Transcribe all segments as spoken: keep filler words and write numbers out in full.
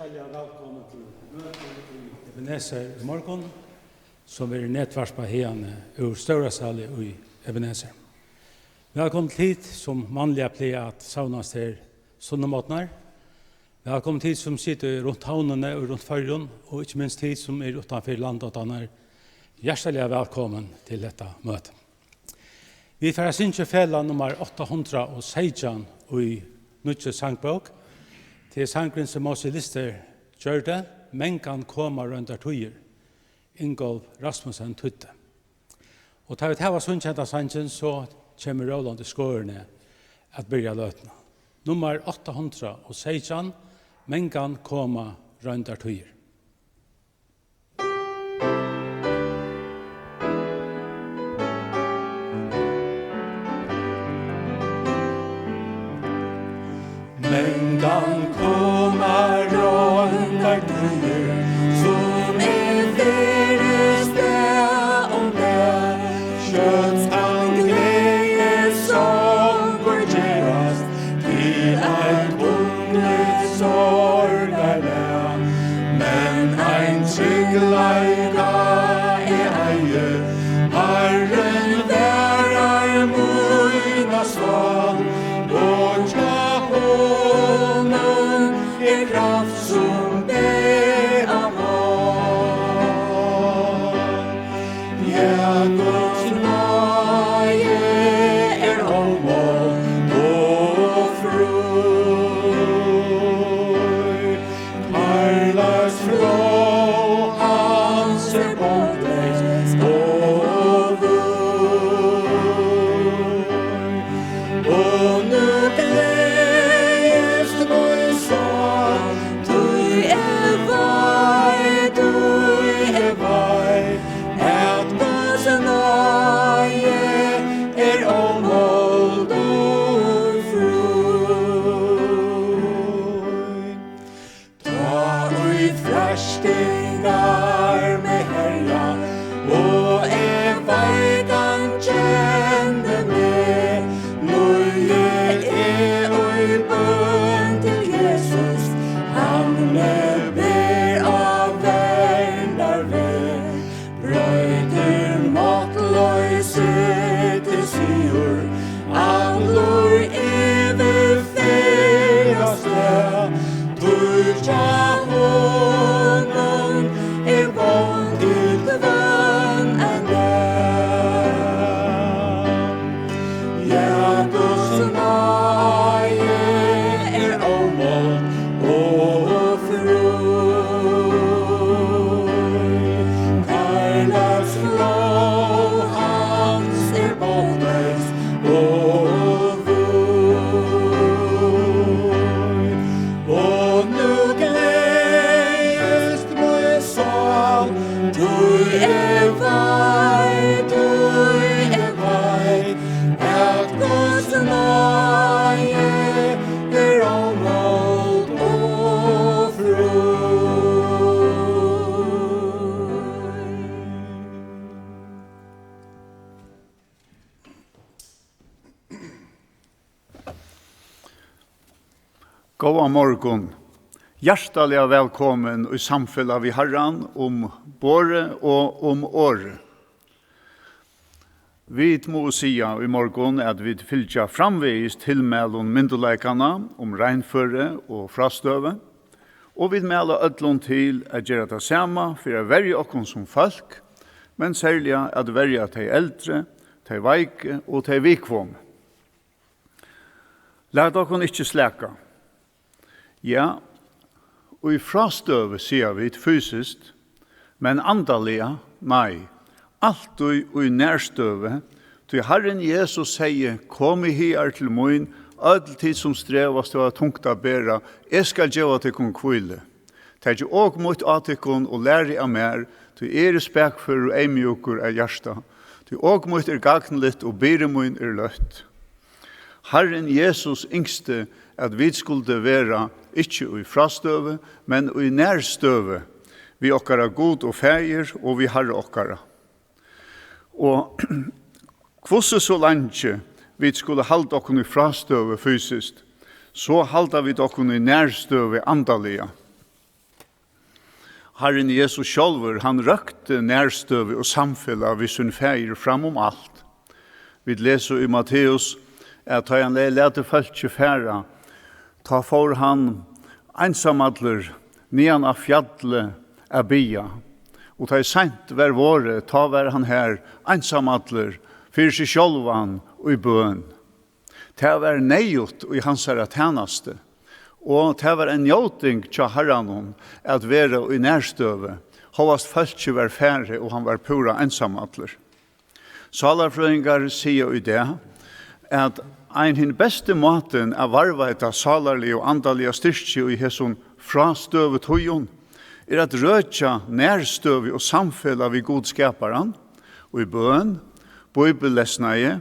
Hjartaliga vælkomin til møtið í Ebenezer í morgun, sum verður netvarpað hiðani úr Stórasali í Ebenezer. Vælkomin tit, sum vanliga plaga at savnast her sunnumorgnar. Vælkomin tit, sum sita rundt Havnini og rundt Føroyum, og ikki minst tit, sum eru uttanfyri landoddarnar. Hjartaliga vælkomin til hetta møti. Vit fara at syngja felag nummar átta hundrað og seytjan í nýggju sangbók. Tað er sangurin, sum Mósi Lister gjørdi, Mangan koma royndar tíðir, Ingólfur Rasmussen týddi. Og tá vit hava sungið henda sangin, so kemur Róland í Skorini at byrja løtuna. Nummar átta hundrað og seytjan, Mangan koma royndar tíðir. Mangan koma royndar tíðir, sum eg ferðist dag um dag. Skjótt kann gleði songur gerast til eitt ungligt sorgarlag, men ein tryggleika eg eigi, Harrin varðar mína sál, og hjá honum er kraft, sum ber á vál. Ja, Guds náði er ómáld og fríð. Kærleiks flóð hans er botnleys og víð. Og nú gleðist mín sál, tí eg veit, tí eg veit, at Guds náði er ómáld og fríð. Tá ið freistingar meg herja, og eg veikan kenni meg, líði eg í bøn til Jesus, hann meg ber á verndarveg. Broytir máttloysi til sigur, allur yvirferðarstað, tí hjá honum er vón til hvønn ein dag. Ja, Guds náði er ómáld og fríð. Kærleiks flóð hans er botnleys og víð. Og nú gleðist mín sál, tí eg veit, tí eg veit, at Guds náði er ómáld og fríð. Góðan morgun. Hjartaliga vælkomin í samfelag við Harran um borðið og um orðið. Vit mugu siga í morgun, at vit fylgja framvegis tilmælum myndugleikanna um reinføri og frástøðu, og vit mæla øllum til at gera tað sama fyri at verja okkum sum fólk, men serliga at verja tey eldri, tey veiku og tey viðkvomu. Lat okkum ikki slaka. Ja, í frástøðu siga vit fysiskt, men andaliga, nei, altíð í nærstøðu, tí Harrin Jesus segði: "Komið higar til mín, øll tit, sum strevast og hava tungt at bera, eg skal geva tykkum hvílu. Takið ok mítt á tykkum og lærið av mær, tí eg eri spakførur og eyðmjúkur av hjarta, tí ok mítt er gagnligt og byrði mín er løtt." Harrin Jesus ynskti, at vit skuldu vera ikki í frástøðu, men í nærstøðu við okkara Gud og Faðir og við Harra okkara. Og hvussu so leingi vit skulu halda okkum í frástøðu fysiskt, so halda vit okkum í nærstøðu andaliga. Harrin Jesus sjálvur, hann røkti nærstøðu og samfelag við sín Faðir fram um alt. Vit lesa í Matteus, at tá hann hevði latið fólkið fara, tá fór hann einsamallur niðan á fjallið at biðja. Og tá ið seint var vorðið, tá var hann har einsamallur fyri seg sjálvan í bøn. Tað var neyðugt í hansara tænastu, og tað var ein njóting hjá Harranum at vera í nærstøðu, hóast fólkið var farið og hann var púra einsamallur. Sálarfrøðingar siga í dag, at ein hin besti mátin at varðveita sálarliga og andaliga styrki í hesum frástøðutíðum er at røkja nærstøðu og samfelag við Gud skaparan, í bøn, bíbellesnaði,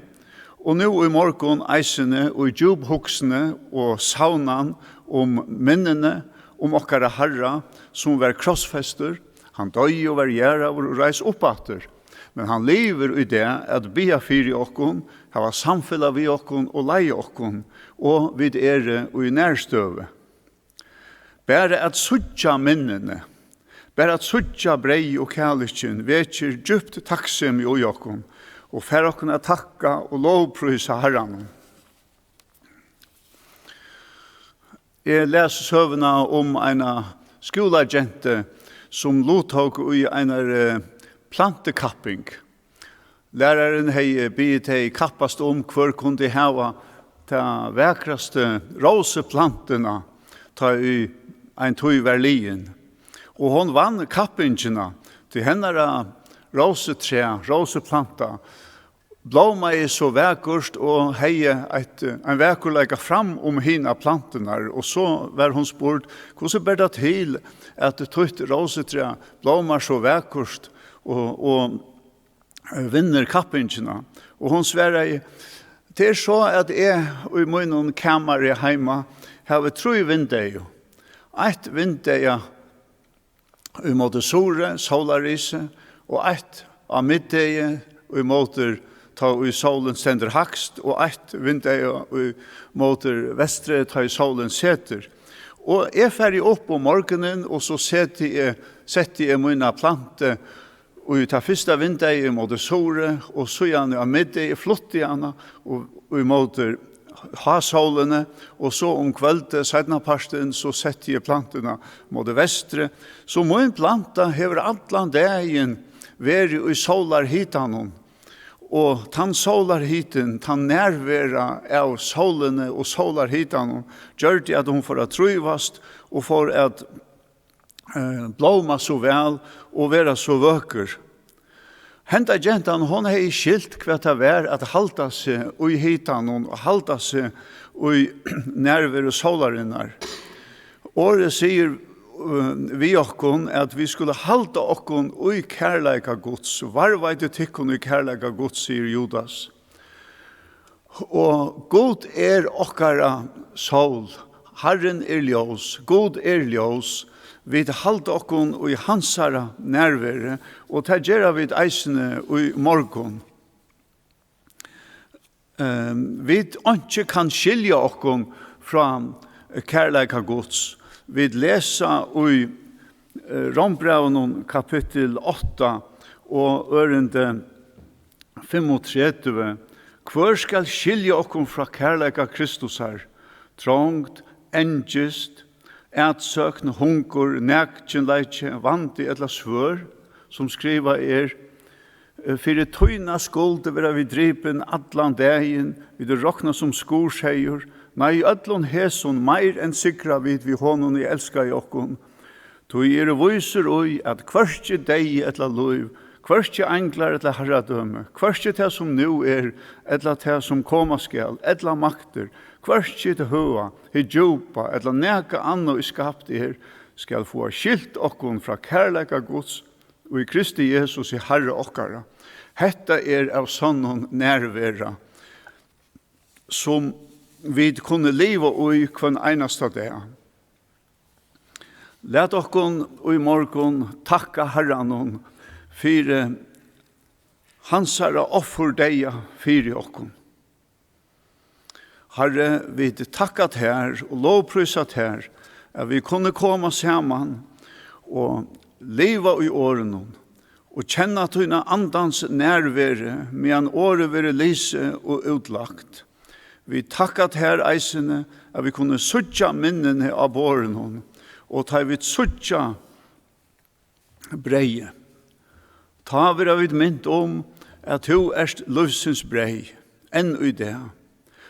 og nú í morgun eisini í djúphugsni og savnan um minnini um okkara Harra, sum var krossfestur, hann doyði og var jarðaður og reis upp aftur. Men hann livir í dag at biðja fyri okkum, hava samfelag við okkum og leiða okkum, og vit eru í nærstøðu. Bara at síggja minnini, bara at síggja breyð og kalikin vekir djúpt takksemi í okkum og fær okkum at takka og lovprísa Harranum. Eg las søguna um eina skúlagentu, sum luttók í einari, eh, plantikapping. Lærarin hevði biðið tey kappast um, hvør kundi hava ta vakrastu rósuplantuna, tá ið ein tíð var liðin. Og hon vann kappingina, tí hennara rósutræ, rósuplanta, blómaði so vakurt og hevði eitt, ein vakurleika fram um hinar planturnar. Og so var hon spurd: "Hvussu ber tað til, at títt rósutræ blómar so vakurt og, og vinnur kappingina?" Og hon svaraði: "Tað er so, at eg í mínum kamari heima havi trý vindeygu. Eitt vindeyga í móti suðri, sólarrisi, og eitt á middegi í móti, tá ið sólin stendur hægst, og eitt vindeyga í móti vestri, tá ið sólin setur. Og eg fari upp um morgunin, og so seti eg, setti eg mína plantu í tað fyrsta vindeyga í móti suðri, og síðani á middegi flutti eg hana og í móti hásólini, og so um kvøldið, seinnapartin, so setti eg plantuna móti vestri. So mín planta hevur allan dagin verið í sólarhitanum, og tann sólarhitin, tann nærvera av sólini og sólarhitanum, gjørdi, at hon fór at trívast og fór at, eh, blóma so væl og vera so vøkur." Henda gentan, hon hevði skilt, hvat tað var at halda seg í hitanum og halda seg í nærveru sólarinnar. Orðið sigur, eh, við okkum, at vit skulu halda okkum í kærleika Guds. "Varðveitið tykkum í kærleika Guds," sigur Judas. Og Gud er okkara sól, Harrin er ljós, Gud er ljós. Vit halda okkum í hansara nærveru, og tað gera vit eisini í morgun. Ehm, vit, einki kann skilja okkum frá kærleika Guds. Vit lesa í, eh, Rómbrævinum kapittul átta og ørindi fimmogtretivu: "Hvør skal skilja okkum frá kærleika Kristusar? Trongd, angist, atsókn, hungur, nakinleiki, vandi ella svørð, sum skrivað er: Fyri tína skuld verða vit dripin allan dagin, vit eru roknað sum skurðseyður. Nei, í øllum hesum meir enn sigra vit við honum, ið elskaði okkum. Tí eg eri vísur í, at hvørki deyði ella lív, hvørki einglar ella harradømi, hvørki tað, sum nú er, ella tað, sum koma skal, ella maktir, hvørki tað høga, hið djúpa, ella nakað annað, ið skapt er, skal fáa skilt okkum frá kærleika Guds, í Kristi Jesusi, Harra okkara." Hetta er av sonnum nærvera, sum vit kunnu liva í hvønn einasta dag. Lat okkum í morgun takka Harranum fyri hansara offurdeyða fyri okkum. Harri, vit takka tær og lovprísa tær, at vit kunnu koma saman og Liva í orðinum og kenna tína andans nærveru, meðan orðið verður lisið og útlagt. Vit takka tær eisini, at vit kunnu síggja minnini á borðinum, og tá vit síggja breyðið, tá verða vit mint um, at tú ert lívsins breyð, enn í dag.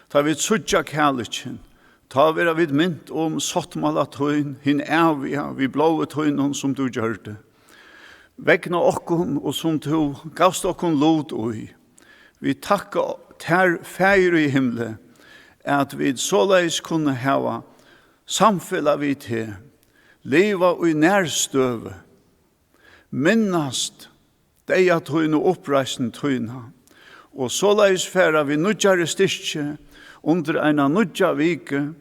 Tá vit síggja kærleikin, tá verða vit mint um sáttmála tín, hin æviga, við blóði tínum, sum tú gjørdi vegna okkum og sum tú gavst okkum lut í. Vit takka tær, Faðir í himli, at vit soleiðis kunnu hava samfelag við teg, liva í nærstøðu, minnast deyða tín og uppreisn tína, og soleiðis fara við nýggjari styrki undir eina nýggja viku,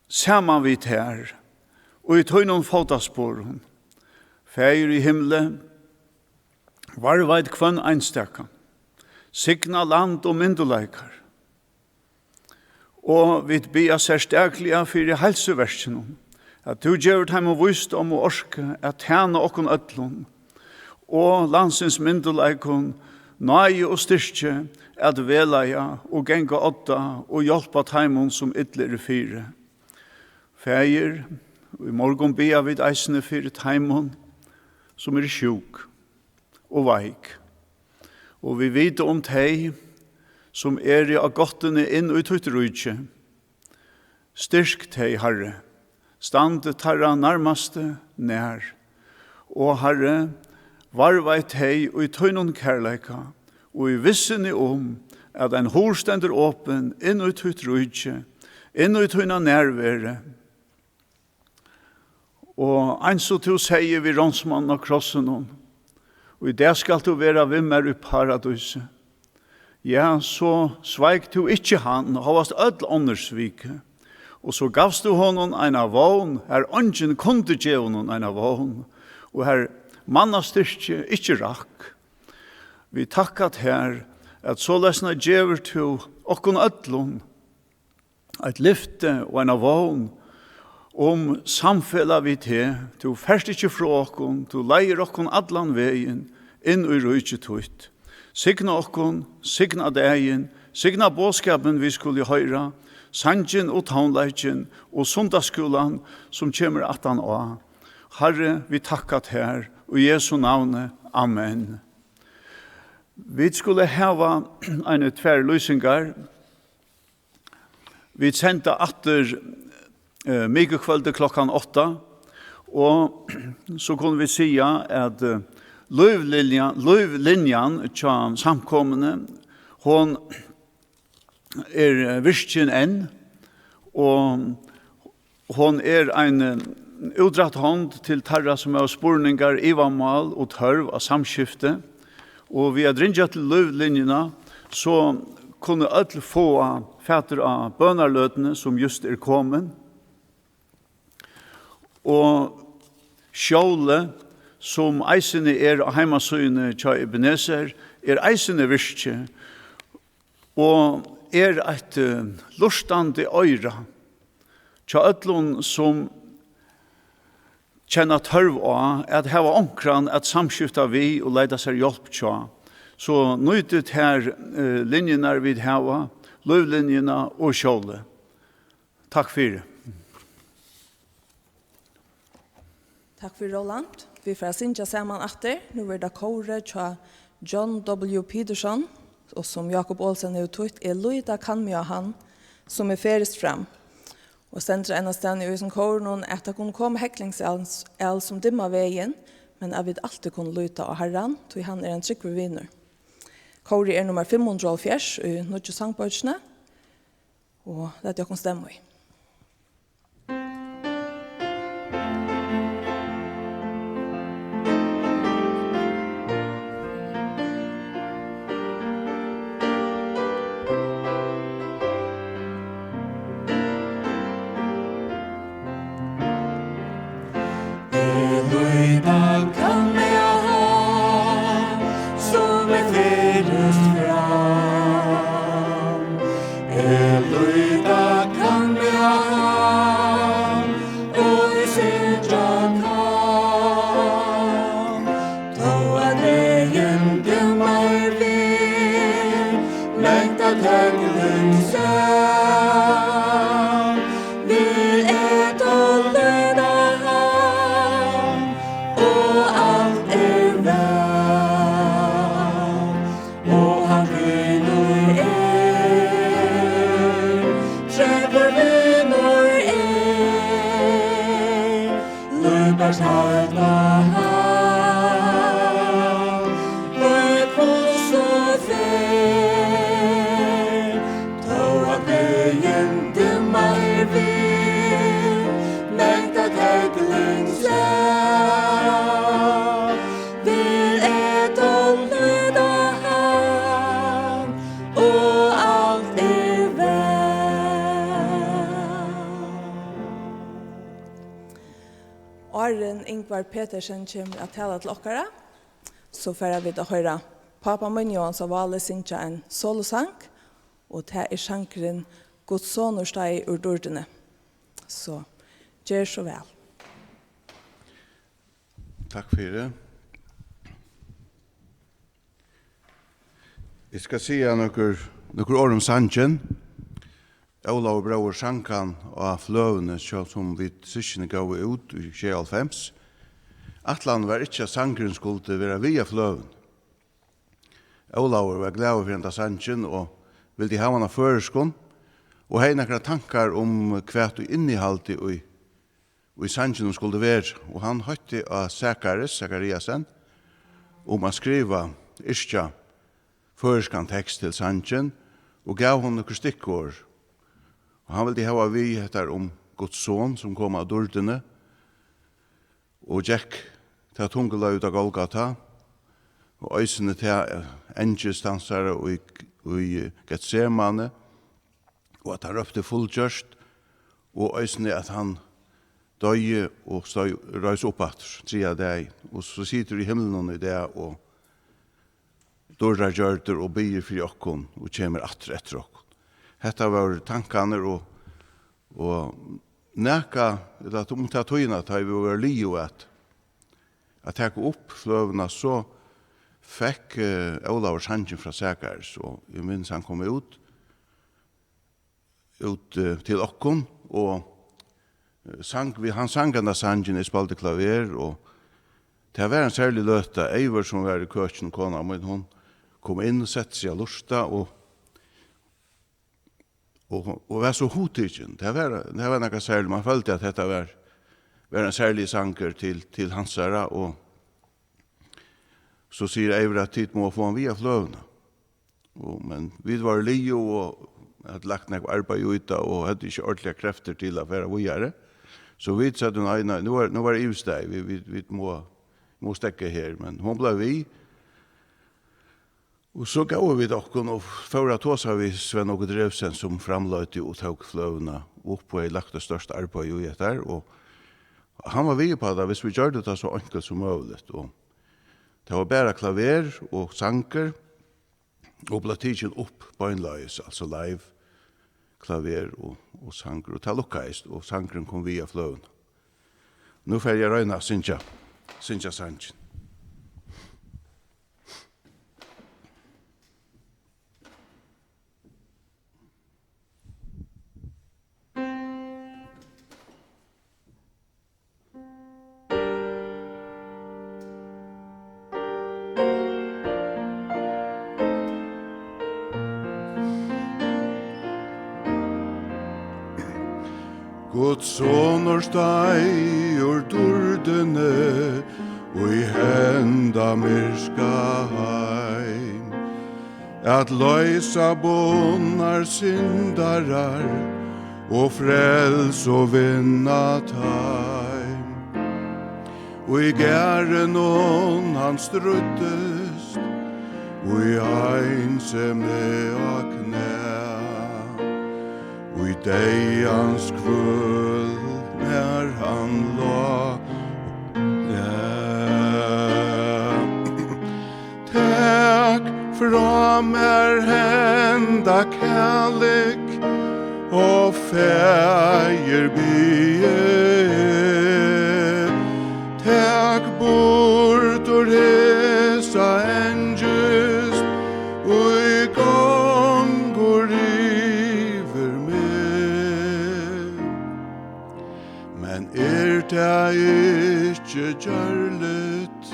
saman við tær og í tínum fótasporum. Faðir í himli, varðveit hvønn einstakan, signa land og myndugleikar. Og vit biðja serstakliga fyri heilsuverkinum, at tú gevur teimum vísdóm og orku at tæna okkum øllum og landsins myndugleikum, náði og styrki at vegleiða og ganga odda og hjálpa teimum, sum ill eru fyri. Faðir, í morgun biðja vit eisini fyri teimum, sum eru sjúk og veik, og vit vita um tey, sum eru á gáttini inn í títt ríki. Styrk tey, Harri, stand teirra nærmastu nær, og, Harri, varðveit tey í tínum kærleika og í vissuni um, at ein hurð stendur opin inn í títt ríki, inn í tína nærveru. Og eins og tú segði við ránsmannin á krossinum: "Og í dag skalt tú vera við mær í paradísi." Ja, so sveik tú ikki hann, hóast øll onnur sviku. Og so gavst tú honum eina vón, har eingin kundi geva honum eina vón, og har mannastyrki ikki rakk. Vit takka tær, at soleiðisna gevur tú okkum øllum eitt lyfti og eina vón um samfelag við teg. Tú fert ikki frá okkum, tú leiðir okkum allan vegin inn í ríki títt. Signa okkum, signa dagin, signa boðskapin, vit skulu hoyra, sangin og tónleikin og sunnudagsskúlan, sum kemur aftan á. Harri, vit takka tær í Jesu navni. Amen. Vit skulu hava eini tvær lýsingar. Vit senda aftur, eh, mikukvøldið klokkan átta, og so kunnu vit siga, at, eh, lívlinja-, lívlinjan hjá samkomuni, hon er, eh, virkin enn, og hon er ein, eh, útrætt hond til teirra, sum hava spurningar, ivamál og tørv á samskifti. Og við at ringja til lívlinjuna, so kunnu øll fáa fatur á bønarløtuni, sum júst er komin. Og skjólið, sum eisini er á heimasíðuni hjá Ebenezer, er eisini virkið og er eitt, eh, lurtandi oyra hjá øllum, sum kenna tørv á at hava onkran at samskifta við og leita sær hjálp hjá. So nýtið tær, eh, linjurnar, vit hava lívlinjuna og skjólið. Takk fyri. Takk fyri, Roland. Vit fara at syngja saman aftur. Nú verður tað kórið hjá John W. Peterson, og sum Jakob Olsen hevur týtt: "Eg líta kann meg á hann, sum er ferðist fram." Og stendur einastaðni í hesum kórinum, at tað kunnu koma heglingsæl, æl sum dimma vegin, men at vit altíð kunnu líta á Harran, tí hann er ein trúgvur vinur. Kórið er nummar fimm hundrað og hálvfjerðs í nýggju sangbókini, og latið okkum stemma í. Eg líta kann eg á hann, sum er ferðist fram. Eg líta kann eg Áðrenn Ingvar Petersen kemur at tala til okkara, so fara vit at hoyra pápa mín, Jóan Sávalis, syngja ein solosang, og tað er sangurin Guds sonur steig úr dýrdini. So, ger so væl. Takk fyri. Eg skal siga nøkur, nøkur orð um sangin. Ólavur bróðir sang hann á fløguni, so sum vit systkini góvu út í sjeyoghálvfems. Ætlanin var ikki, at sangurin skuldi vera við á fløguni. Ólavur var glaður fyri henda sangin og vildi hava hann á føroyskum, og hevði nakrar tankar um, hvat ið innihaldið í, í sanginum skuldi vera, og hann heitti á Zakaris Zachariasen um at skriva, yrkja føroyskan tekst til sangin, og gav honum nøkur stikkorð. Og hann vildi hava við hetta um Guds son, sum kom av dýrdini, og gekk tað tunga leið út á Golgata, og eisini tað, eh, angist hansara í, í Getsemane, og at hann rópti: "Fullgjørt", og eisini at hann doyði og stóð, reis upp aftur triðja dag, og so situr í himlinum í dag og dýrdargjørdur og biður fyri okkum og kemur aftur eftir okkum. Hetta vóru tankarnir og, og nakað, ella um ta tíðina, tá ið vit vóru liðug at, at taka upp fløguna, so fekk, eh, Ólavur sangin frá Zakaris, og eg minnist, hann kom út, út, eh, til okkum, og, eh, sang, við, hann sang henda sangin, eg spældi klaver, og tað var ein serlig løta. Eivør, sum var í køkinum, kona mín, hon kom inn og setti seg at lurta, og, og, og var so hugtikin. Tað var, tað var nakað serligt. Man følti, at hetta var, var ein serlig sangur til, til hansara, og so sigur Eivør, at tit mugu fáa hann við á fløguna. Og, men vit vóru liðug og høvdu lagt nógv arbeiði í tað og høvdu ikki ordiliga kreftir til at fara víðari. So vit søgdu: "Nei, nei, nú er, nú er yvirstaðið, vit, vit, vit mugu, mugu steðga her." Men hon bleiv við. Og so góvu vit okkum og fóru at tosa við Svend Áki Drevsen, sum framleiddi og tók fløguna upp og hevði lagt eitt stórt arbeiði í hetta her. Og hann var við upp á tað, hvis vit gjørdu tað so enkelt sum møguligt. Og tað var bara klaver og sangur, og bleiv tikin upp beinleiðis, altso live, klaver og, og sangur, og tað lukkaðist, og sangurin kom við á fløguna. Nú fari eg at royna at syngja, syngja sangin. Guds sonur steig úr dýrdini í henda myrka heim, at loysa bundnar syndarar og frelsu vinna teim. Í garðinum hann stríddist, í einsemi á knæ. Í deyðans kvøl, nær hann lá og græt. Tak frá mær henda kalik, ó Faðir, biði eg. Tak burtur hesa angist, ið gongur yvir meg. Men er tað ikki gjørligt,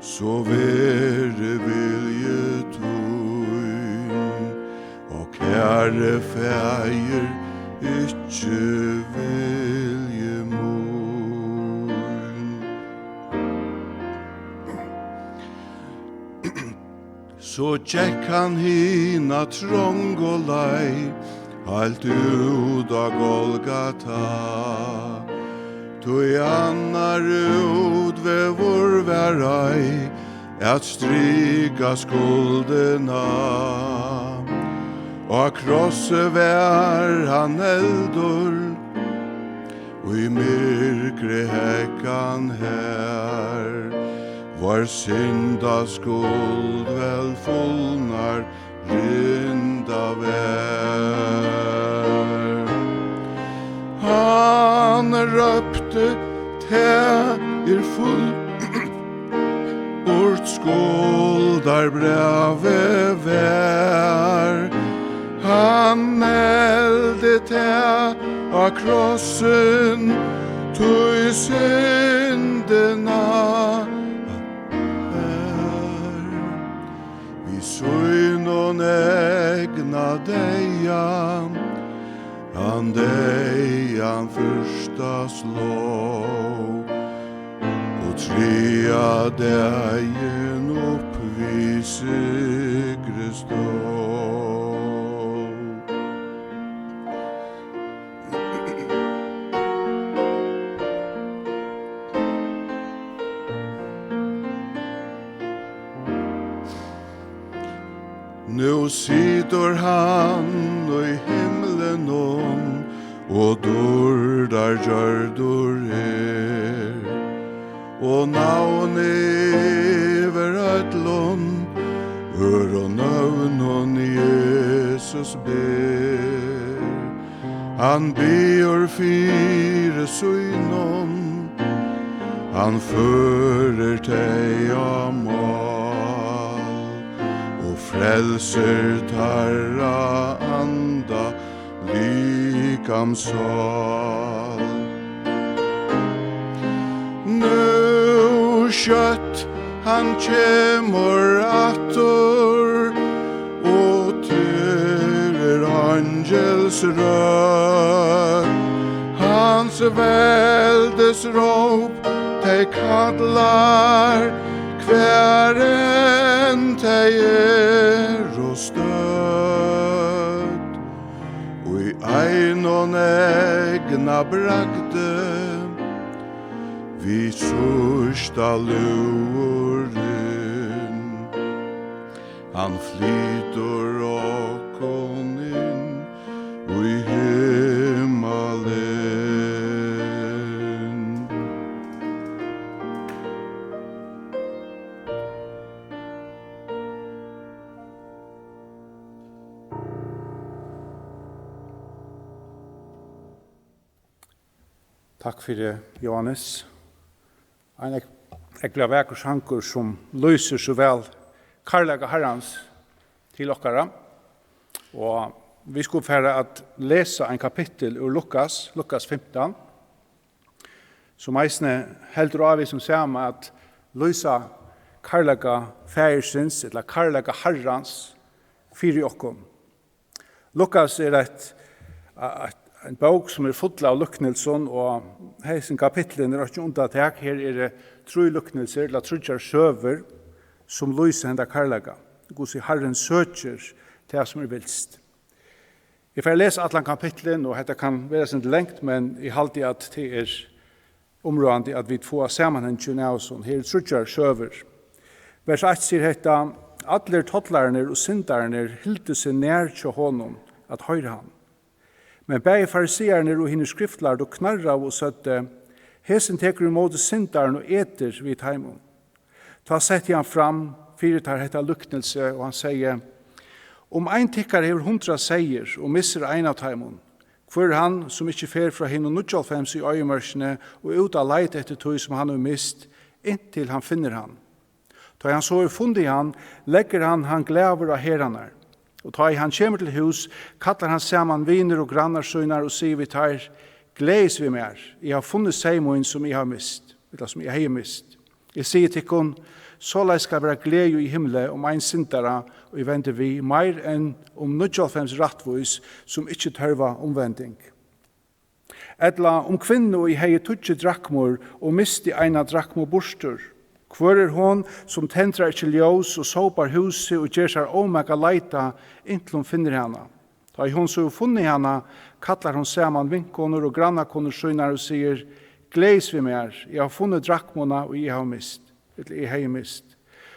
so veri vilji tín, ó kæri Faðir, ikki vilji mín. So gekk hann hina trongu leið, heilt út á Golgata. Tí annar útvegur var ei, at strika skuldina. Á krossi var hann negldur, Í myrkri heggan her, vár syndaskuld vel fulnar rinda ver. Hann rópti: Tað er full-, burt skuldarbrævið var. Hann negldi tað á krossin, tí syndina ber. Við sínum egna deyða, hann deyðan fyrsta sló, og triðja dagin upp við sigri stóð. Nú situr hann í himlinum og dýrdargjørdur er, og navnið yvir øllum øðrum nøvnum Jesus ber. Hann biður fyri sínum, hann førir tey á mál og frelsir teirra anda, likam, sál. Nú skjótt hann kemur aftur, og tyrr er eingils rødd. Hans veldisróp tey kallar, hvar enn tey eru stødd. Í einum egna bragdi, við síðsta lúðurin, hann flytur okkum inn í himmalin. Takk fyri, Jóhannes. Ein ógv-, ógvuliga vakur sangur, sum lýsir so væl kærleika Harrans til okkara. Og vit skulu fara at lesa eitt kapittul úr Lukas, Lukas fimtan, sum eisini heldur á við sum sama at lýsa kærleika Faðirsins, ella kærleika Harrans, fyri okkum. Lukas er eitt, eitt, ein bók sum er full av líknilsum, og hesin kapitlurin er einki undantak. Her eru trý líknilsir, ella tríggjar søgur, sum lýsa henda kærleika. Hvussu Harrin søkir tað, sum er vilst. Eg fari at lesa allan kapitlurin, og hetta kann vera eitt sindur langt, men eg haldi, at tað er umráðandi, at vit fáa samanhangin av hesum. Her eru tríggjar søgur. Vers eitt sigur hetta: Allir tollararnir og syndararnir hildu seg nær hjá honum at hoyra hann. Men bæði fariseararnir og hinir skriftlærdu knarraðu og søgdu: Hesin tekur ímóti syndarum og etur við teimum. Tá setti hann fram fyri teir hetta líknilsi, og hann segði: Um ein tykkara hevur hundrað seyðir og missir ein av teimum, hvør er hann, sum ikki fer frá hinum níggjuoghálvfems í oyðimørkini og út at leita eftir tí, sum hann hevur mist, inntil hann finnur hann? Tá ið hann so hevur funnið hann, leggur hann hann glaður á herðarnar. Og tá ið hann kemur til hús, kallar hann saman vinir og grannar sínar og sigur við teir: Gleðist við mær, eg havi funnið seyð mín, sum eg havi mist, ella sum eg hevði mist. Eg sigi tykkum, soleiðis skal vera gleði í himli um ein syndara, ið vendir við, meir enn um níggjuoghálvfems rættvís, sum ikki tørva umvending. Ella um kvinnu, ið hevði tíggju drakmur og misti eina drakmu burtur. Hvør er hon, sum tendrar ikki ljós og sópar húsið og ger sær ómak at leita, inntil hon finnur hana? Tá ið hon so hevur funnið hana, kallar hon saman vinkonur og grannakonur sínar og sigur: Gleðist við mær, eg havi funnið drakmuna, ið eg havi mist, ella eg hevði mist.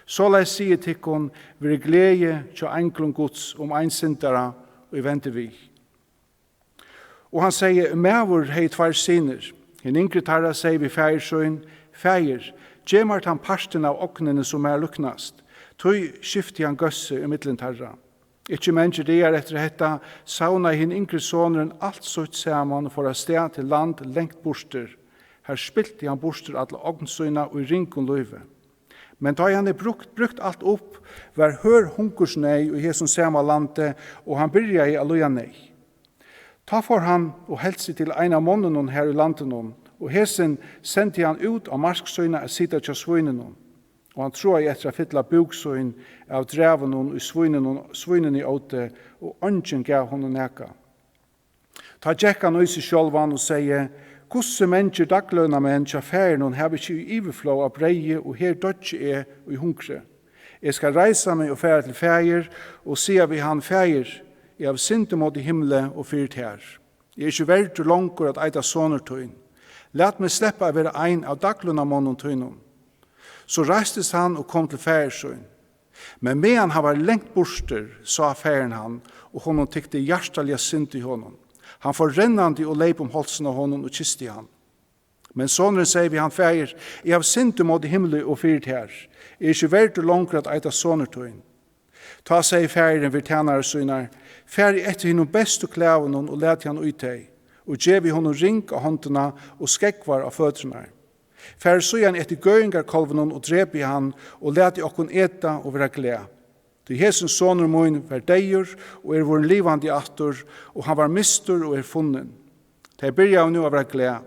Soleiðis sigi eg tykkum, verður gleði hjá einglum Guds um ein syndara, ið vendir við. Og hann segði: Maður hevði tveir synir. Hin yngri teirra segði við faðir sín: Faðir, gev mær tann partin av ognini, sum mær líknast. Tí skifti hann góðsið ímillum teirra. Ikki mangir dagar eftir hetta savnaði hin yngri sonurin alt sítt saman og fór avstað til land langt burtur. Har spilti hann burtur alla ogn sína í ringum lívi. Men tá ið hann hevði brukt, brúkt alt upp, var hørð hungursneyð í hesum sama landi, og hann byrjaði at líða neyð. Tá fór hann og helt seg til ein av monnunum har í landinum, og hesin sendi hann út á mark sína at sita hjá svínunum. Og hann tráaði eftir at fylla búk sín av drævunum, ið svínunum, svínini ótu, og eingin gav honum nakað. Tá gekk hann í seg sjálvan og segði: Hvussu mangir daglønarmenn hjá faðirinum hava ikki í yvirflóð av breyði, og her doyggi eg í hungri. Eg skal reisa meg og fara til faðir og siga við hann: Faðir, eg havi synd ímóti himli og fyri tær. Eg eri ikki verdur longur at eita sonur tín. Lat meg sleppa at vera ein av daglønarmonnum tínum. So reistist hann og kom til faðir sín. Men meðan hann var langt burtur, sá faðirin hann, og honum tykti hjartaliga synd í honum. Hann fór rennandi og leyp um hálsin á honum og kysti hann. Men sonurin segði við hann: Faðir, eg havi synd ímóti himli og fyri tær. Eg eri ikki verdur longur at eita sonur tín. Tá segði faðirin við tænarar sínar: Farið eftir hinum bestu klæðunum og latið hann í tey, og gevið honum ring á hondina og skógvar á føturnar. Farið síðan eftir gøðingarkálvinum og drepið hann, og latið okkum eta og vera glað. Tí hesin sonur mín var deyður og er vorðin livandi aftur, og hann var mistur og er funnin. Tey byrjaðu nú at vera glað.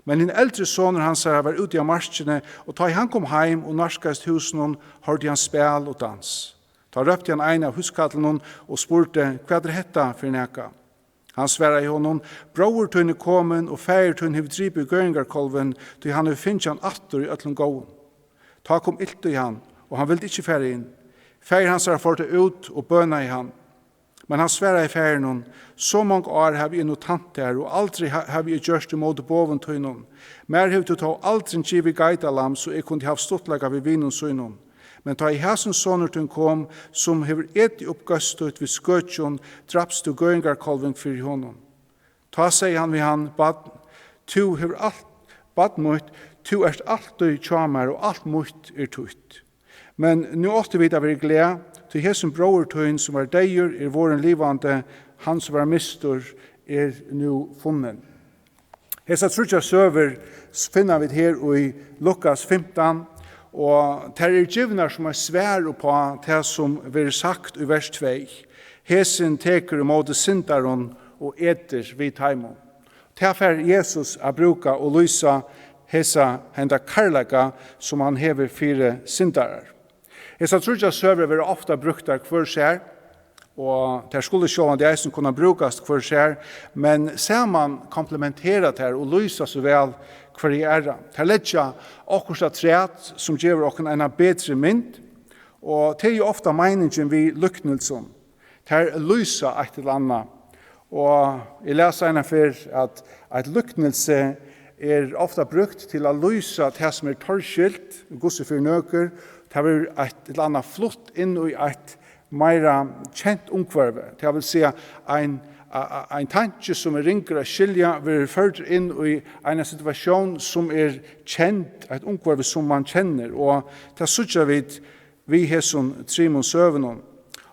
Men hin eldri sonur hansara var úti á markini, og tá ið hann kom heim og nærkaðist húsinum, hoyrdi hann spæl og dans. Tá rópti hann ein av húskarlunum og spurdi: Hvat er hetta fyri nakað? Hann svaraði honum: Bróðir tín er komin, og faðir tín hevur dripið gøðingarkálvin, tí hann hevur fingið hann aftur í øllum góðum. Tá kom ilt í hann, og hann vildi ikki fara inn. Faðir hansara fór tá út og bønaði hann. Men hann svaraði faðirinum: So mong ár havi eg nú tænt tær, og aldri ha-, havi eg gjørt ímóti boðum tínum. Mær hevur tú tó aldrin givið geitalamb, so eg kundi havt stuttleika við vinum sínum. Men tá ið hasin sonur tín kom, sum hevur etið upp góðs títt við skøkjum, drapst tú gøðingarkálvin fyri honum. Tá segði hann við hann: Barn, tú hevur alt, barn mítt, tú ert altíð hjá mær, og alt mítt er títt. Men nú áttu vit at verið glað, tí hesin bróðir tín, sum var deyður, er vorðin livandi, hann, sum var mistur, er nú funnin. Hesar tríggjar søgur finna vit her í Lukas fimtan, og tær eru givnar sum eitt svar upp á tað, sum verður sagt í vers tvey. Hesin tekur ímóti syndarum og etur við teimum. Tað fær Jesus at brúka og lýsa hesa, henda kærleika, sum hann hevur fyri syndarar. Hesar tríggjar søgur verða ofta brúktar hvør sær, og tær skulu sjálvandi eisini kunna brúkast hvør sær, men saman komplementera tær og lýsa so væl hvørja aðra. Tær leggja okkurt afturat, sum gevur okkum eina betri mynd, og tað er jú ofta meiningin við líknilsum. Tær lýsa eitt ella annað. Og eg las eina ferð, at eitt líknilsi er ofta brúkt til at lýsa tað, sum er torskilt, hvussu fyri nøkur. Tað verður eitt ella annað flutt inn í eitt meira kent umhvørvi. Tað vil siga, ein, a-, a-, ein tanki, sum er ringur at skilja, verður førdur inn í eina situatión, sum er kend, eitt umhvørvi, sum mann kennir. Og tað síggja vit við hesum trimum søgunum.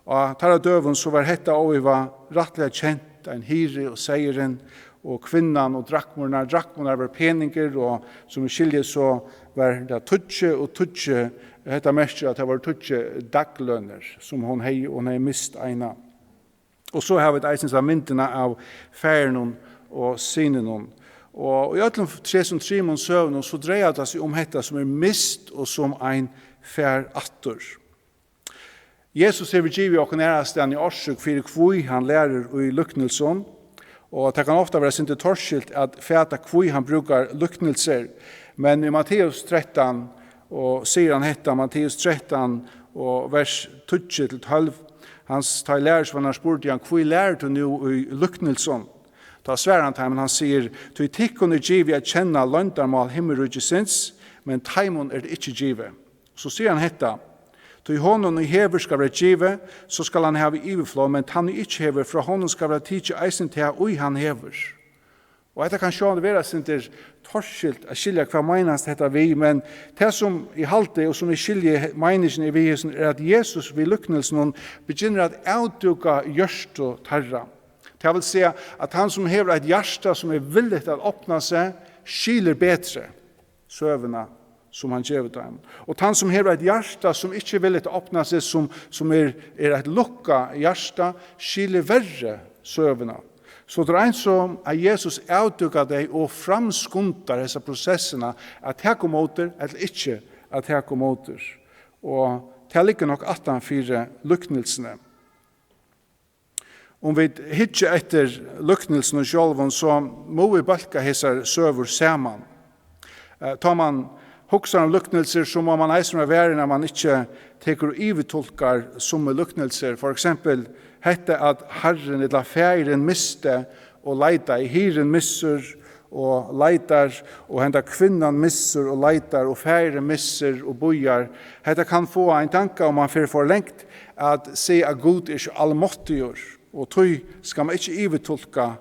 Á teirra døgum so var hetta óivað rættiliga kent, ein hirði og seyðurin og kvinnan og drakmurnar. Drakmurnar var peningur, og sum vit skilja, so var tað tíggju og tíggju. Hetta merkir, at tað vóru tíggju daglønir, sum hon hevði, hon hevði mist eina. Og so hava vit eisini hesa myndina av faðirinum og syninum. Og í øllum hesum trimum søgunum, so dreiar tað seg um hetta, sum er mist og sum ein fær aftur. Jesus hevur givið okkum aðrastaðni orsøk fyri, hví hann lærir í líknilsum, og tað kann ofta vera eitt sindur torskilt at fata, hví hann brúkar líknilsir. Men í Matteus trettan, og sigur hann hetta, Matteus trettan og vers tíggju til tólv, hans, tá ið lærisveinar spurdu hann: Hví lærir tú nú í líknilsum? Tá svarar hann teimum, hann sigur: Tí tykkum er givið at kenna loyndarmál himmiríkisins, men teimum er tað ikki givið. So sigur hann hetta: Tí honum, ið hevur, skal vera givið, so skal hann hava í yvirflóð, men tann, ið ikki hevur, frá honum skal vera tikið eisini tað, ið hann hevur. Og hetta kann sjálvandi vera eitt sindur torskilt at skilja, hvat meinast hetta við, men tað, sum eg haldi, og sum eg skilji meiningin er við hesum, er, at Jesus við líknilsinum begynnar at avdúka hjørtu teirra. Tað vil siga, at hann, sum hevur eitt hjarta, sum er villigt at opna seg, skilir betri søguna, sum hann gevur teimum. Og tann, sum hevur eitt hjarta, sum ikki er villigt at opna seg, sum, sum er, er eitt lukkað hjarta, skilir verri søguna. So tað er eins og, at Jesus avdúkar tey og framskundar hesa prosessina, at taka ímóti ella ikki at taka ímóti. Og tað liggur nokk aftan fyri líknilsini. Um vit hyggja eftir líknilsinum sjálvum, so mugu vit bólka hesar søgur saman. Eh, tá man hugsar um líknilsir, so má man eisini vera varin, at man ikki tekur og yvirtulkar summi líknilsir. For eksempel hetta, at harrin ella faðirin misti og leitaði. Hirðin missir og leitar, og henda kvinnan missir og leitar, og faðirin missir og bíðar. Hetta kann fáa ein tanka, um man fer for langt, at siga, at Gud er ikki almáttigur, og tí skal man ikki yvirtulka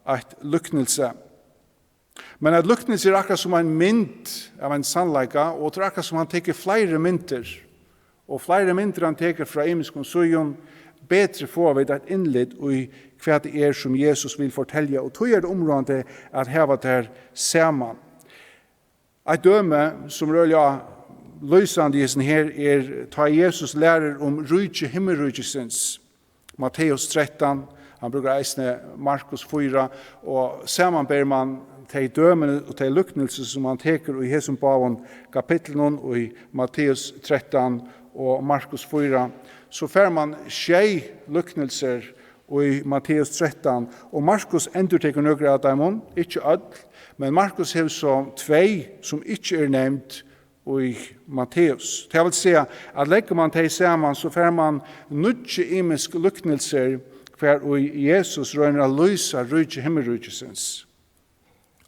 eitt líknilsi. Men eitt líknilsi er akkurát sum ein mynd av ein sannleika, og tað er akkurát sum hann tekur fleiri myndir, og fleiri myndir hann tekur frá ymiskum síðum, betri fáa vit eitt innlit í, hvat tað er, sum Jesus vil fortelja, og tí er tað umráðandi at hava tær saman. Eitt dømi, sum er øgiliga lýsandi í hesum her, er, tá Jesus lærir um ríki himmiríkisins. Matteus trettan, hann brúkar eisini Markus fýra, og samanber man tey dømini og tey líknilsi, sum hann tekur í hesum báðum kapitlunum, í Matteus trettan og Markus fýra, so fær man sjey líknilsir í Matteus trettan, og Markus endurtekur nøkur av teimum, ikki øll, men Markus hevur so tvey, sum ikki eru nevnd í Matteus. Tað vil siga, at leggur man tey saman, so fær man níggju ymisk líknilsir, hvar ið Jesus roynir at lýsa ríki himmiríkisins.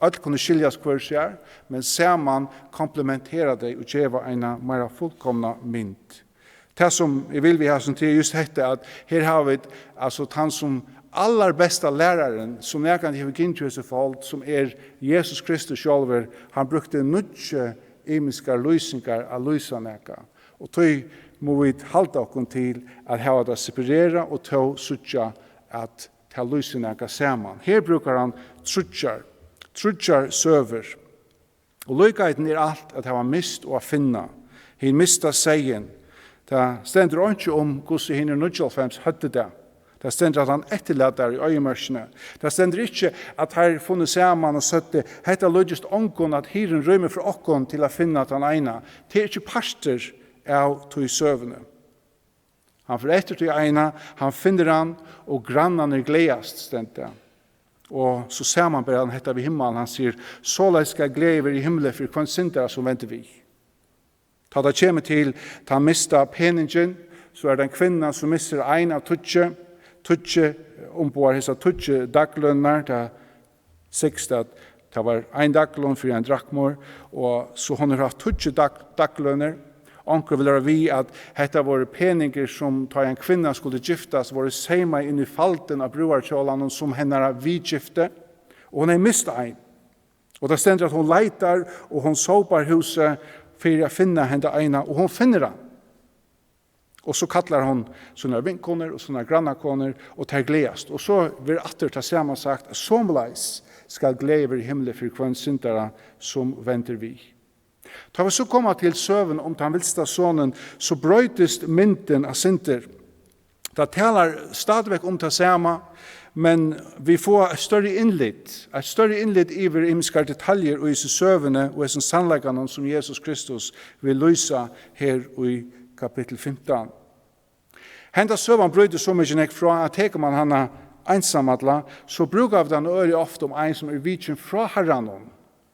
Øll kunnu skiljast hvør sær, men saman komplementera tey og geva eina meira fullkomna mynd. Tað, sum eg vil við hasum, tað er júst hetta, at her hava vit, altso, tann sum allarbesta lærarin, sum nakrantíð hevur gingið hesi fold, sum er Jesus Kristus sjálvur. Hann brúkti níggju ymiskar lýsingar at lýsa nakað. Og tí mugu vit halda okkum til at hava tað separerað og tó síggja, at tað lýsir nakað saman. Her brúkar hann tríggjar, tríggjar søgur. Og líkheitin er alt at hava mist og at finna. Hin mista seyðin. Tað stendur einki um, hvussu hinir níggjuoghálvfems høvdu tað. Tað stendur, at hann eftirlæt teir í oyðimørkini. Tað stendur ikki, at teir funnu saman og søgdu: "Hetta líkist ongum, at hirðin rýmir frá okkum til at finna tann eina." Tað er ikki partur av tí søguni. Hann fer eftir tí eina, hann finnur hann, og grannarnir gleðast, stendur tað. Og so samanber hann hetta við himmalin, hann sigur: "Soleiðis skal gleði vera í himli fyri hvønn syndara, sum vendir við." Tá tað kemur til tann mista peningin, so er tað ein kvinna, sum missir ein av tíggju, tíggju umboðar hesar tíggju daglønirnar, tað sigst, at tað var ein dagløn fyri ein drakmur, og so hon hevur havt tíggju dag-, daglønir. Onkur vil vera við, at hetta vóru peningar, sum, tá ein kvinna skuldi giftast, vóru seymaði inn í faldin á brúðarkjólanum sum hennara viðgifti, og hon hevði mist ein. Og tað stendur, at hon leitar, og hon sópar húsið fyri at finna henda eina, og hon finnur hann. Og so kallar hon sínar vinkonur og sínar grannakonur, og tær gleðast. Og so verður aftur tað sama sagt, at somuleiðis skal gleði vera í himli fyri hvønn syndara, sum vendir við. Tá vit so koma til søguna um tann vilsta sonin, so broytist myndin eitt sindur. Tað talar stadigvæk um tað sama, men vit fáa eitt størri innlit, eitt størri innlit yvir ymiskar detaljur í hesi søguni og hesum sannleikanum, sum Jesus Kristus vil lýsa her í kapittul fimtan. Henda søgan brýtur so mikið nógv frá, at tekur man hana einsamalla, so brúka vit hana øgiliga ofta um ein, sum er vikin frá Harranum,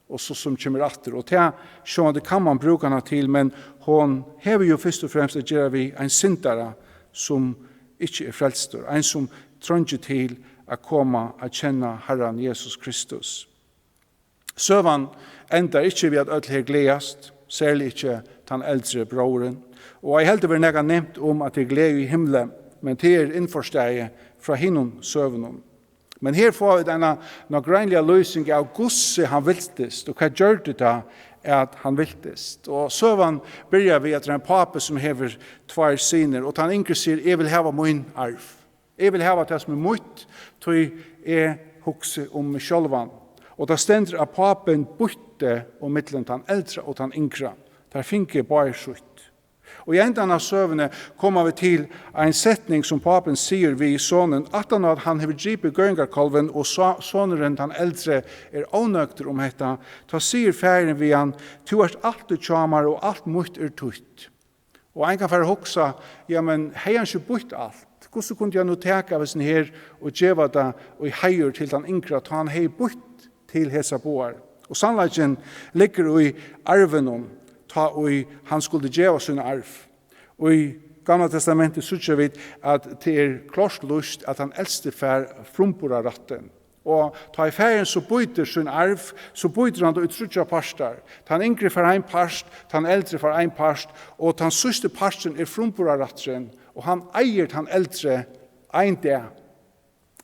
og so sum kemur aftur. Og tað, sjálvandi, kann man brúka hana til, men hon hevur jú fyrst og fremst at gera við ein syndara, sum ikki er frelstur, ein, sum treingir til at koma at kenna Harran Jesus Kristus. Søgan endar ikki við, at øll her gleðast, serliga ikki tann eldri bróðurin. Og ei heldur verður nakað nevnt um, at tað er gleði í himli, men tað er innforstaðið frá hinum søgunum. Men her fáa vit eina nágreiniliga lýsing av, hvussu hann viltist, og hvat gjørdi tað, at hann viltist. Og søgan byrjar við, at tað er ein pápi, sum hevur tveir synir, og tann yngri sigur: "Eg vil hava mín arv. Eg vil hava tað, sum er mítt, tí eg hugsi um meg sjálvan." Og tað stendur, at pápin býtti um millum tann eldra og tann yngra. Teir fingu báðir sítt. Og í endan av søguni koma vit til ein setning, sum pápin sigur við sonin, aftan á at hann hevur dripið gøðingarkálvin, og so-, sonurin, tann eldri, er ónøgdur um hetta. Tá sigur faðirin við hann: "Tú ert altíð hjá mær, og alt mítt er títt." Og ein kann fara at hugsa: "Ja, men hevði hann ikki býtt alt? Hvussu kundi hann nú taka av hesum her og geva tað í heiður til tann yngra, tá hann hevði býtt til hesar báðar?" Og sannleikin liggur í arvinum, tá ið hann skuldi geva sín arv. Og í Gamla Testamenti síggja vit, at tað er klárt lýst, at tann elsti fær frumburðarrættin. Og tá ið faðirin so býtir sín arv, so býtir hann tað í tríggjar partar. Tann yngri fær ein part, tann eldri fær ein part, og tann síðsti parturin er frumburðarrætturin, og hann eigur tann eldri ein dag.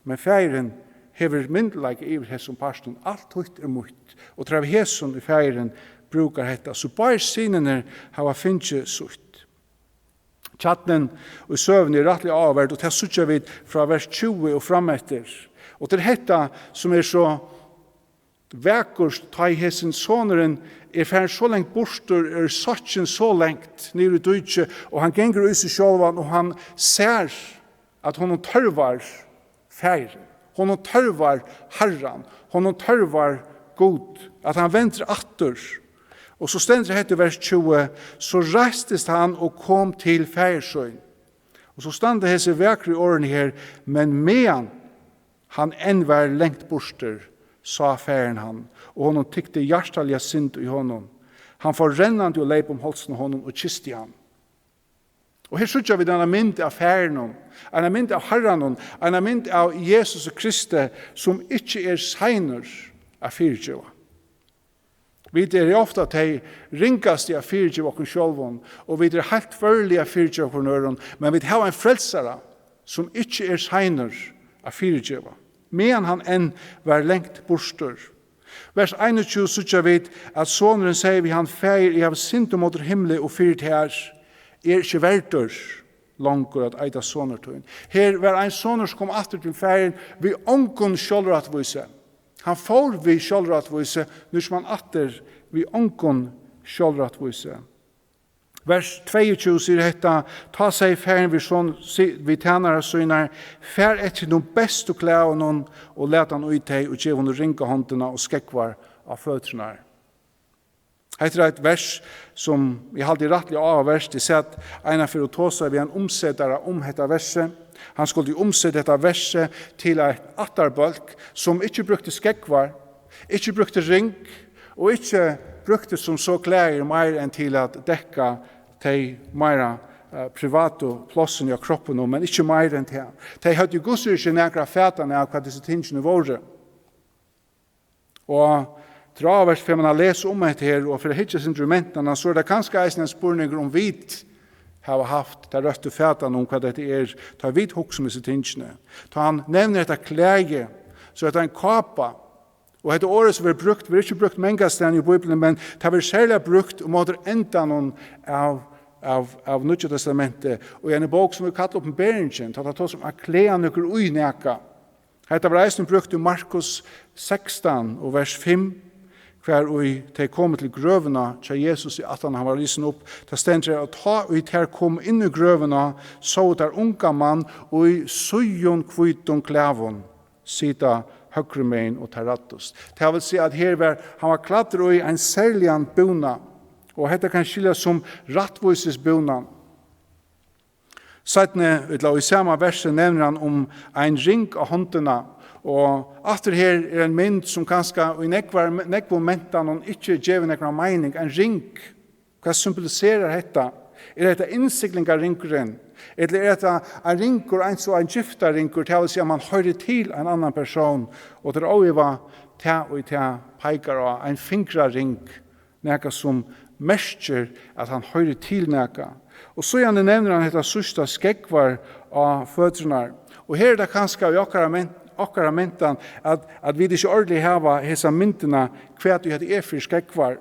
Men faðirin hevur myndugleika yvir hesum partinum. Alt títt er mítt. Og tað er av hesum, ið faðirin brúkar hetta. So báðir synirnir hava fingið sítt. Kjarnin í søguni er rættiliga áhugaverd, og tað síggja vit frá vers tjúgu og frameftir. Og tað er hetta, sum er so vakurt, tá ið hesin sonurin er farin so langt burtur, er sokkin so langt niður í dýki, og hann gongur í seg sjálvan, og hann sær, at honum tørvar faðirin, honum tørvar Harran, honum tørvar Gud, at hann vendir aftur. Og so stendur hetta í vers tjúgu: "So reistist hann og kom til faðir sín." Og so standa hesi vakru orðini her: "Men meðan hann enn var langt burtur, sá faðirin hann, og honum tykti hjartaliga synd í honum. Hann fór rennandi og leyp um hálsin á honum og kysti hann." Og her síggja vit eina mynd av faðirinum, eina mynd av Harranum, eina mynd av Jesus Kristi, sum ikki er seinur at fyrigeva. Vit eru ofta tey ringastu at fyrigeva okkum sjálvum, og vit eru heilt førlig at fyrigeva hvørjum øðrum, men vit hava ein frelsara, sum ikki er seinur at fyrigeva, meðan hann enn var langt burtur. Vers einogtjúgu síggja vit, at sonurin segði við hann: "Faðir, eg havi synd móti himli og fyri tær, eg eri ikki verdur longur at eita sonur tín." Her var ein sonur, sum kom aftur til faðirin við ongum sjálvrættvísi. Hann fór við sjálvrættvísi, nú kemur hann aftur við ongum sjálvrættvísi. Vers tveyogtjúgu sigur hetta: "Tá segði faðirin við son, si-, við tænarar sínar: Far eftir hinum bestu klæðunum og lat hann í tey, og gev honum ring á hondina og skógvar á føturnar." Hetta er eitt vers, sum eg haldi er rættiliga áhugavert. Eg sat einaferð og tosaði við ein umsetara um hetta versið. Hann skuldi umseta hetta versið til eitt ættarbólk, sum ikki brúkti skógvar, ikki brúkti ring og ikki brúkti sum so klæðir meir enn til at dekka tey meira, eh, privatu plássini á kroppinum, men ikki meir enn tað. Tey høvdu í Guds ríki nakrar fatanir av, hvat hesi tingini vóru. Og tað er áhugavert, fer mann at lesa um hetta her, og fer at hyggja eitt sindur í mentanina, so er tað kanska eisini ein spurningur, um vit hava havt ta røttu fatan um, hvat hetta er, tá vit hugsa um hesi tingini. Tá hann nevnir hetta klæði, so er hetta ein kápa. Og hetta orðið, sum verður brúkt, verður ikki brúkt mangastaðni í Bíbliuni, men tað verður serliga brúkt um móti endanum av, av, av Nýggja Testamenti, og í eini bók, sum er kallað Opinberingin, tá tað tosar um at klæða nøkur í nakað. Hetta var eisini brúkt í Markus sekstan og vers fimm, hvar ið tey komu til grøvina hjá Jesusi, aftan hann var risin upp. Tað stendur her, at tá ið tær komu inn í grøvina, sóu tær ungan mann í síðum hvítum klæðum sita høgrumegin, og tær ræddust. Tað vil siga, at her var, hann var klæddur í ein serligan búna, og hetta kann skiljast sum rættvísisbúnan. Seinni, ella í sama versi, nevnir hann um ein ring á hondina, og aftur her er ein mynd, sum kanska í nógvar, nógvum mentanum ikki gevur nógva meining. Ein ring, hvat symboliserar hetta? Er hetta innsiglingarringurin? Ella er hetta ein ringur, eins og ein giftarringur, tað vil siga, man hoyrir til ein annan persón, og tað er óivað tað, ið tað peikar á, ein fingraring, nakað sum merkir, at hann hoyrir til nakað. Og síðani nevnir hann hetta síðsta, skógvar á føturnar. Og her er tað kanska í okkara men-, okkara mentan, at, at vit ikki ordiliga hava hesa myndina, hvat ið hetta er fyri skógvar.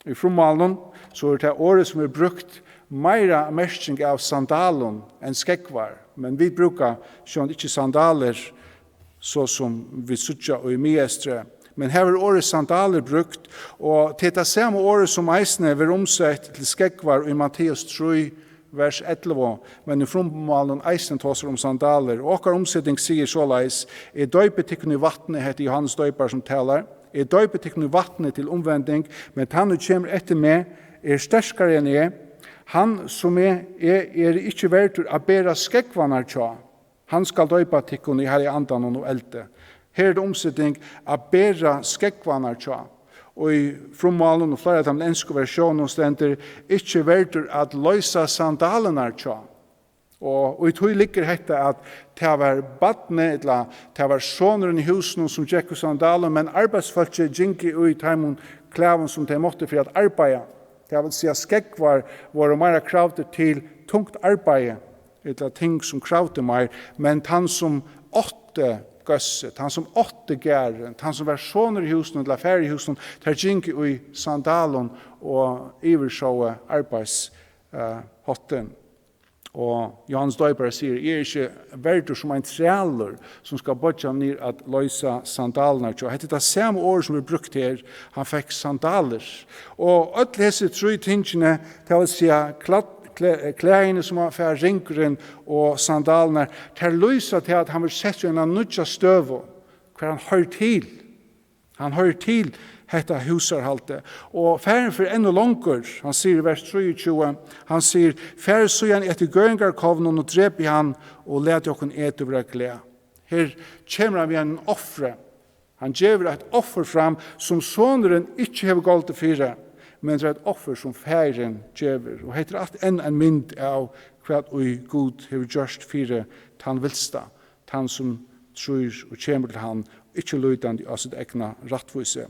Í frummálinum, so er tað orðið, sum er brúkt, meira merking av sandalum enn skógvar, men vit brúka sjálvandi ikki sandalir, so sum vit síggja í Miðeystri. Men her er orðið sandalir brúkt, og tað er tað sama orðið, sum eisini verður umsett til skógvar í Matteus trý, vers ellivu, men í frummálinum eisini tosar um sandalir. Og okkara umseting sigur soleiðis: "Eg doypi tykkum í vatni", hetta er Jóhannes Doypari, sum talar, "Eg doypi tykkum í vatni til umvending, men tann, ið kemur eftir meg, er sterkari enn eg, hann, sum eg, eg eri ikki verdur at bera skógvarnar hjá. Hann skal doypa tykkum í Heilaga Andanum og eldi." Her er tað umseting, at bera skógvarnar hjá. Og í frummálinum og fleiri av teimum ensku versjónunum stendur, "ikki verdur at loysa sandalirnar hjá". Og, og í tí liggur hetta, at tað var barnið, ella tað var sonurin í húsinum, sum gekk í sandalum, men arbeiðsfólkið gingu í teimum klæðum, sum tey máttu fyri at arbeiða. Tað vil siga, skógvar vóru meira kravdir til tungt arbeiði, ella ting, sum kravdi meir, men tann, sum átti góðsið, tann, sum átti garðin, tann, sum var sonur í húsinum, ella faðir í húsinum, teir gingu í sandalum og yvirsóu arbeiðsháttin. Og Jóhannes Doypari sigur, "Eg eri ikki verdur sum ein trælur, sum skal boyggja meg niður at loysa sandalirnar hjá." Hetta er tað sama orð, sum er brúkt her. Hann fekk sandalir. Og øll hesi trý tingini, tað vil siga, klad-, klæ-, klæðini, sum hann fær, ringurin og sandalirnar, tær lýsa til, at hann verður settur í eina nýggja støðu, hvar hann hoyrir til. Hann hoyrir til hetta húsarhaldið. Og farin fer enn longur. Hann sigur í vers trýogtjúgu, hann sigur, "Farið síðan eftir gøðingarkoflunum og drepið hann, og latið okkum eta og vera glað." Her kemur hann við einum offri. Hann gevur eitt offur fram, sum sonurin ikki hevur goldið fyri, men tað er eitt offur, sum faðirin gevur. Og hetta er alt enn ein mynd av, hvat ið Gud hevur gjørt fyri tann vilsta, tann, sum trýr og kemur til hann, ikki lítandi á sítt egna rættvísi.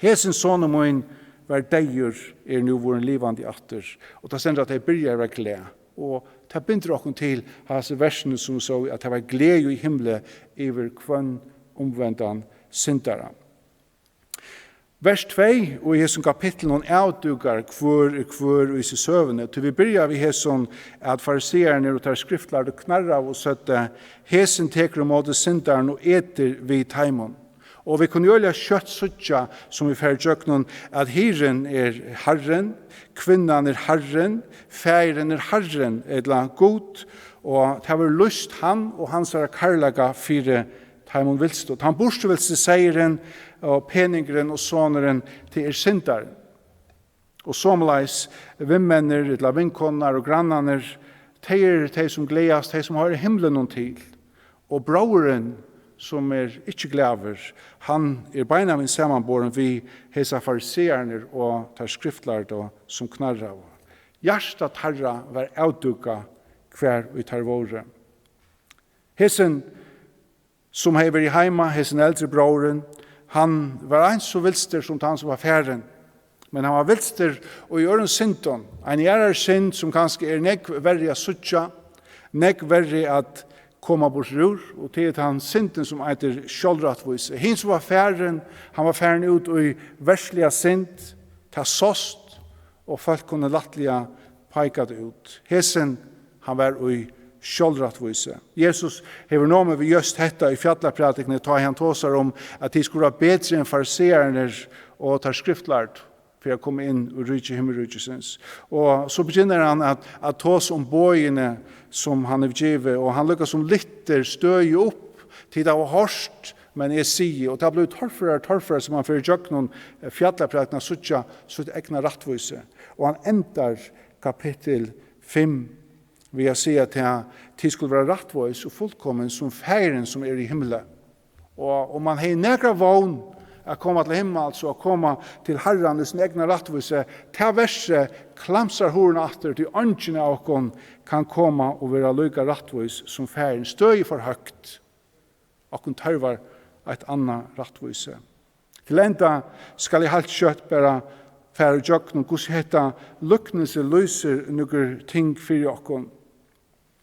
"Hesin sonur mín var deyður, er nú vorðin livandi aftur." Og tað stendur, at tey byrja at vera glað. Og tað bindur okkum til hasi versini, sum so, at tað var gleði í himli yvir hvønn umvendan syndara. Vers tvey, og í hesum kapitlinum avdúkar, hvør er hvør í hesi søguni. Tí vit byrja við hesum, at fariseararnir og teir skriftlærdu knarraðu og søgdu, "Hesin tekur ímóti syndarum og etur við teimum." Og vit kunnu øgiliga skjótt síggja, sum vit fara ígjøgnum, at hirðin er Harrin, kvinnan er Harrin, faðirin er Harrin, ella Gud, og tað verður lýst hann og hansara kærleika fyri teimum vilstu. Tann burturvilsti seyðurin og peningurin og sonurin, tað er syndarin. Og somuleiðis vinmenninir, ella vinkonurnar og grannarnir, tey eru tey, sum gleðast, tey, sum hoyra himlinum til. Og bróðurin, sum er ikki glaður, hann er beinanvegin samanborin við hesar fariseararnar og teir skriftlærdu, sum knarraðu. Hjarta teirra var avdúkað, hvar ið teir vóru. Hesin, sum hevði verið heima, hesin eldri bróðurin, hann var eins so vilstur sum tann, sum var farin. Men hann var vilstur í øðrum syndum. Ein aðrar synd, sum kanska er nógv verri at síggja, nógv verri at koma burtur úr, og tað er tann syndin, sum eitur sjálvrættvísi. Hin, sum var farin, hann var farin út í verðsliga synd, tað sást, og fólk kunnu lættliga peika tað út. Hesin, hann var í sjálvrættvísi. Jesus hevur numið við júst hetta í fjallaprædikuni, tá hann tosar um, at tit skulu vera betri enn fariseararnir og teir skriftlærdu fyri at koma inn í ríki himmiríkisins. Og so begynnar hann at, at tosa um boðini, sum hann hevur givið, og hann líka sum lyftir støðið upp, tit hava hoyrt, men eg sigi, og tað blívur torførari og torførari, sum hann fer ígjøgnum, eh, fjallaprædikuna, at síggja sítt egna rættvísi. Og hann endar kapittul fimm við at siga, at tit skulu vera rættvís og fullkomin, sum Faðirin, sum er í himli. Og um man hevði nakra vón at koma til himmals og at koma til Harran í sín egna rættvísi, tað versið klamsar hurðina aftur, tí eingin av okkum kann koma og vera líka rættvís sum Faðirin. Støðið er for høgt. Okkum tørvar eitt annað rættvísi. Til enda skal eg heilt skjótt bara fara ígjøgnum, hvussu hetta líknilsi lýsir nøkur ting fyri okkum.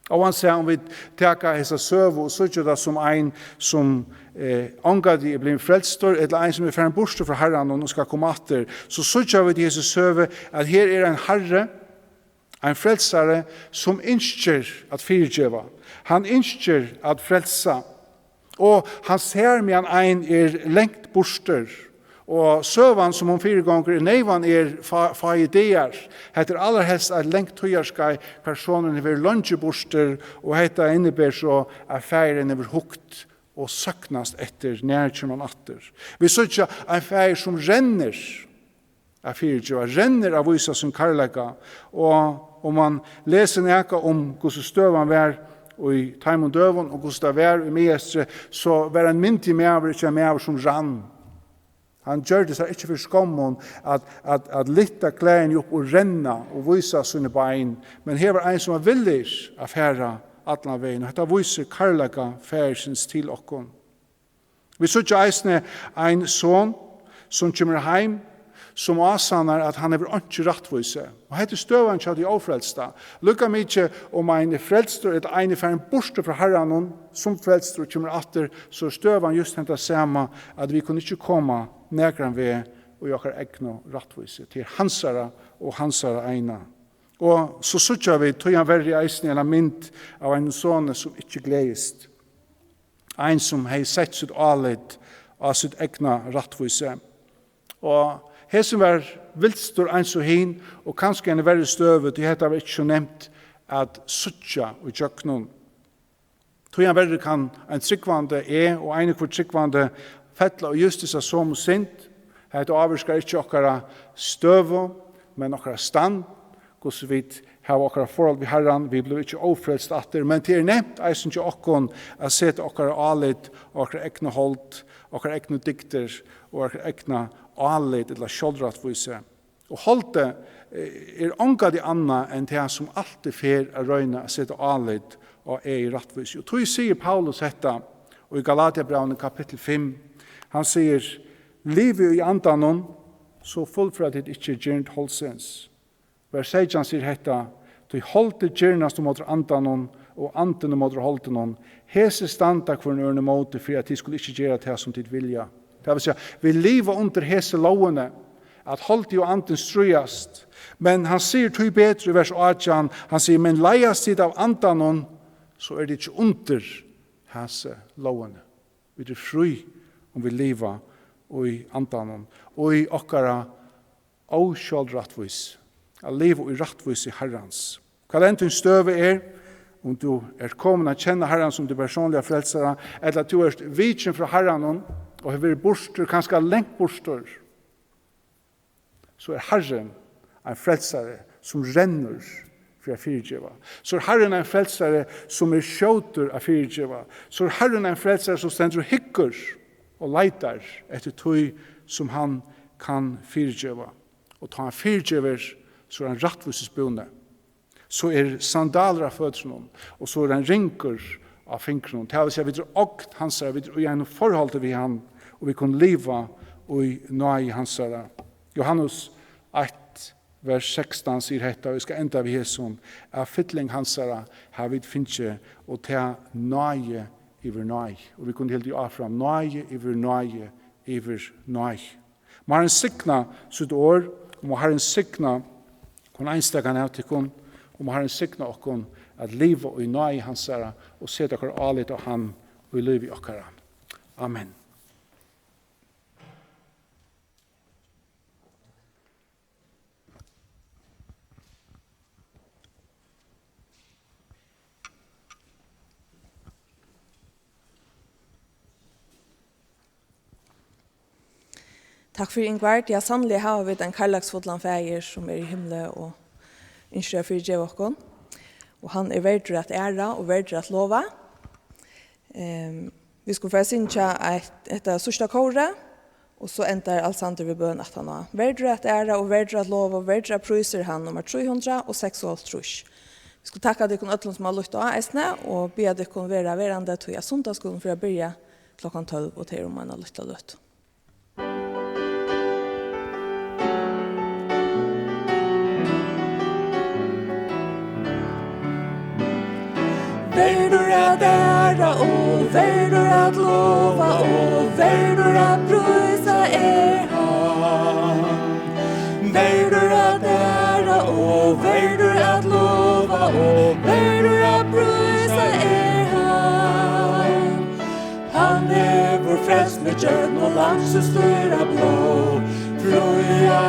Og hann sigur, um vit taka hesa søgu og síggja tað sum ein, sum, eh, ongantíð er blivin frelstur, ella ein, sum er farin burtur frá Harranum og skal koma aftur, so síggja vit í hesi søgu, at her er ein Harri, ein frelsari, sum ynskir at fyrigeva. Hann ynskir at frelsa. Og hann sær, meðan ein er langt burtur. Og søgan, sum hon fyrigongur, er neyvan er fá-, fáir dagar. Hetta er allarhelst eitt langt tíðarskeið, hvar sonurin hevur verið leingi burtur, og hetta inniber so, at faðirin hevur hugt og søknast eftir, nær kemur hann aftur. Vit síggja ein faðir, sum rennur at fyrigeva, rennur at vísa sín kærleika. Og um man lesur nakað um, hvussu støðan var í teimum døgum, og hvussu tað var í miðeystri, so var ein myndigur maður ikki ein maður, sum rann. Hann gjørdi sær ikki fyri skommum at, at, at lyfta klæðini upp og renna og vísa síni bein. Men her var ein, sum var villigur at fara allan vegin. Og hetta vísir kærleika faðirsins til okkum. Vit síggja eisini ein son, sum kemur heim, sum ásannar, at hann hevur einki rættvísi. Og hetta er støðan hjá tí ófrelsta. Líka mikið um ein er frelstur, ella ein er farin burtur frá Harranum, sum frelstur og kemur aftur, so er støðan júst henda sama, at vit kunnu ikki koma nakran veg í okkara egnu rættvísi. Tað er hansara og hansara eina. Og so síggja vit, tíðarverri, eisini eina mynd av einum soni, sum ikki gleðist. Ein, sum hevði sett sítt álit á sítt egna rættvísi. Og hesin var vilstur eins og hin, og kanska í eini verri støðu, tí hetta var ikki so nemt at síggja í gjøgnum. Tíðarverri kann ein trúgvandi, eg og ein og hvør trúgvandi, fella í júst hesa somu synd. Hetta ávirkar ikki okkara støðu, men okkara stand, hvussu vit hava okkara forhold við Harran. Vit bliva ikki ófrelst aftur, men tað er nemt eisini hjá okkum at seta okkara álit á okkara egnu hold, okkara egnu dygdir og okkara egna álit ella sjálvrættvísi. Og holdið, eh, er ongantíð annað enn tað, sum altíð fer at royna at seta álit á egið rættvísi. Og tí sigur Paulus hetta í Galatiabrævinum kapittul fimm. Hann sigur: "Livið í andanum, so fullføra tit ikki girnd holdsins." Vers seytjan sigur hetta: "Tí holdið girnast ímóti andanum, og andin ímóti holdinum. Hesi standa hvørjum øðrum ímóti, fyri at tit skulu ikki gera tað, sum tit vilja." Tað vil siga, vit liva undir hesi lógini, at holdið og andin stríðast. Men hann sigur tíbetur í vers átjan, hann sigur: "Men leiðast tit av andanum, so eru tit ikki undir hasi lógini." Vit eru frí, um vit liva í andanum, og í okkara ósjálvrættvís, at liva í rættvísi Harrans. Hvat enn tín støða er, um tú ert komin at kenna Harran sum tín persónliga frelsara, ella tú ert vikin frá Harranum og hevur verið burtur, kanska langt burtur, so er Harrin ein frelsari, sum rennur fyri at fyrigeva. So er Harrin ein frelsari, sum er skjótur at fyrigeva. So er Harrin ein frelsari, sum stendur og hyggur og leitar eftir tí, sum hann kann fyrigeva. Og tá hann fyrigevur, so er hann rættvísisbúni. So er sandalur á føtrunum, og so er ein ringur á fingrinum. Tað vil siga, vit eru ogn hansara, vit eru í einum forholdi við hann, og vit kunnu liva í náði hansara. Jóhannes eitt, vers sekstan sigur hetta, og eg skal enda við hesum: "Av fylling hansara hava vit fingið, og tað náði yvir náði." Og vit kunnu hildið áfram: "Náði yvir náði yvir náði." Má Harrin signa sítt orð, og má Harrin signa hvønn einstakan av tykkum, og má Harrin signa okkum at liva í náði hansara og seta okkara álit á hann í lívi okkara. Amen. Takk fyri, Ingvar. Ja, sanniliga hava vit ein kærleiksfullan Faðir, sum er í himli og ynskir at fyrigeva okkum. Og hann er verdur at æra og verdur at lova. Ehm, vit skulu fara at syngja eitt, hetta síðsta kórið, og so endar Alexander við bøn aftaná. Verdur at æra og verdur at lova og verdur at prísa er hann, nummar trý hundrað og seksoghálvtrýss. Vit skulu takka tykkum øllum, sum hava lytt á eisini, og biðja tykkum vera verandi, tí at sunnudagsskúlin fer at byrja klokkan tólv, og tað er um eina lítla løtu. At æra og verður at lova og verður at prísa er hann. Verður at æra og verður at lova og verður at prísa er hann. Hann hevur frelst meg gjøgnum Lamsins dýra blóð, fríða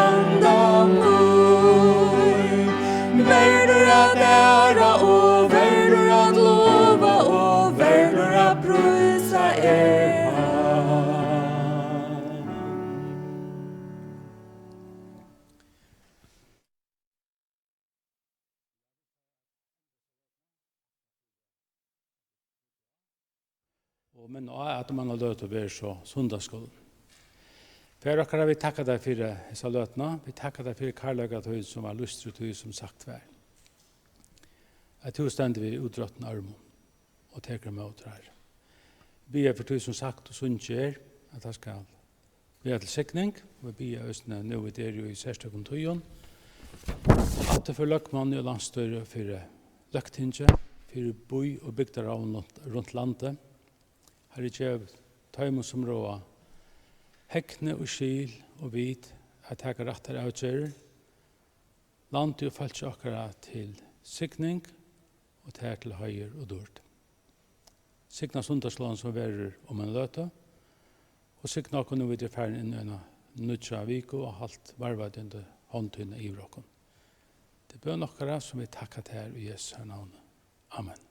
anda mín. Verður at æra og verður at lova og verður at prísa er hann. Og minna á, at um eina løtu verður so sunnudagsskúlin. Faðir okkara, vit takka tær fyri hesa løtuna. Vit takka tær fyri kærleika tín, sum var lýstur í tí, sum sagt var, at tú stendur við útrettum ørmum og tekur ímóti, Harri. Biðja fyri tí, sum sagt og sungið er, at tað skal vera til signing, og vit biðja eisini nú, vit eru í serstøkum tíðum, aftur fyri løgmanni og landsstýri, fyri løgtingi, fyri bý- og bygdaráðum runt, runt landið. Harri, gev teimum, sum ráða, hegni og skil og vit at taka rættar avgerðir, landi og fólki okkara til signing og tær til heiður og dýrd. Signa sunnudagsskúlan, sum verður um eina løtu, og signa okkum, nú vit eru farin inn í eina nýggja viku, og halt varðveitandi hond tína yvir okkum. Tað er bøn okkara, sum vit takka tær í Jesu navni. Amen.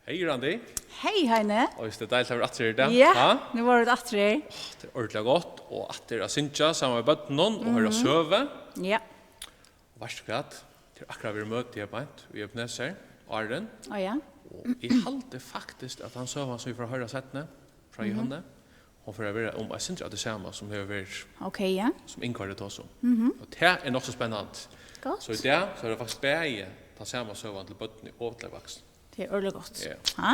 Hey, Randi. Hey, Heini. Og, tað er deiligt at vera aftur her í dag. Ja, ha? Nú vóru vit aftur her. Tað er ordiliga gott, og aftur at syngja saman við børnunum og hoyra søgu. Ja. Og veitst tú hvat? Tað er akkurát verið møti her beint í Ebenezer, áðrenn. Á, ja. Og eg haldi faktiskt, at tann søgan, sum vit fara at hoyra seinni, frá Jóhanne, hon fer at vera um eitt sindur av tí sama, sum hevur verið, ok, ja, sum Ingvar tosar um. Mhm. Og tað er nokk so spennandi. Gott. So í dag, so er tað faktiskt bæði tann sama søgan til børn og til vaksnar. Tað er ordiliga gott. Ja. Ha?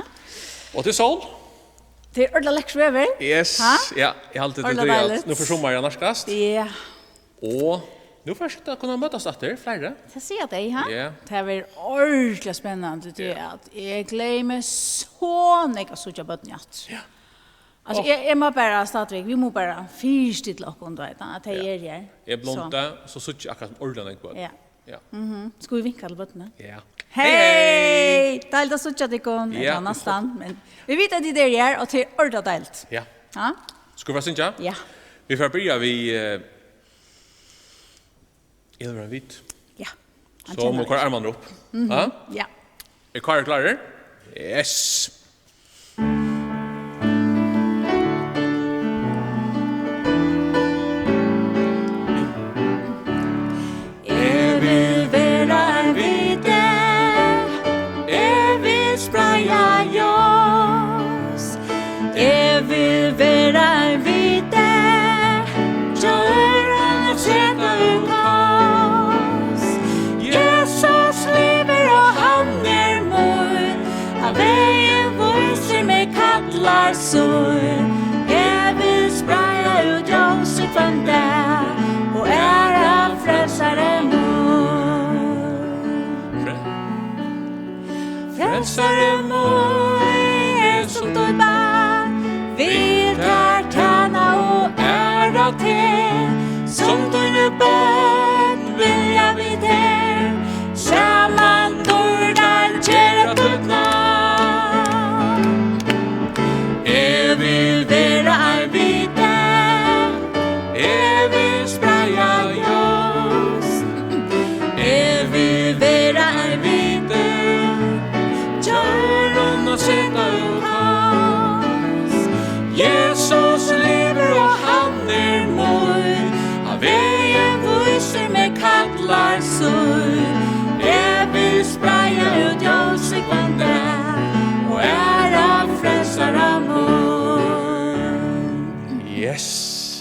Og til sól. Tað er ordiliga lekkurt veður. Yes. Ha? Ja, eg haldi, tað er ordiliga deiligt. Nú fer summarið at nærkast. Ja. Og nú fer at kunna møtast aftur, fleiri. Tað siga tey, ha? Ja. Tað verður ordiliga spennandi, tí at eg gleði meg so nógv at síggja børnini aftur. Ja. Altso, eg, eg má bara stadigvæk, vit mugu bara fyristilla okkum, tú veit, at tey eru her. Eg blunda, so síggi eg akkurát sum ordiliga nógv børn. Ja. Ja. Mhm. Skulu vit vinka til børnini? Ja. Hey! Hey, hey! Deiligt at síggja tykkum. Ja, ella næstan, men vit vita, at tit eru her, og tað er ordiliga deiligt. Ja. Ja. Skulu vit bara syngja? Ja. Vit fara at byrja við, eh, Eg vil vera ein vit. Ja. So mugu vit koyra armarnar upp. Mhm. Ha? Ja. Eru klárir, klárir? Yes. Eg vil vera ein viti, eg vil spreiða ljós. Eg vil vera ein viti, hjá øðrum at seta í kós. Jesus livir og hann er mín, hann vegin vísir meg, kallar sín. Eg vil spreiða út ljósið hvønn dag og æra Frelsaran mín. Frelsari mín, sum tú bað, vil tær tæna og æra teg. Sum tíni børn vilja vit her saman dýrdan gera títt navn. Eg vil vera ein viti, eg vil spreiða ljós. Eg vil vera ein viti, hjá øðrum at seta í kós. Jesus livir og hann er mín, hann vegin vísir meg, kallar sín. Eg vil spreiða út ljósið hvønn dag og æra Frelsaran mín. Yes.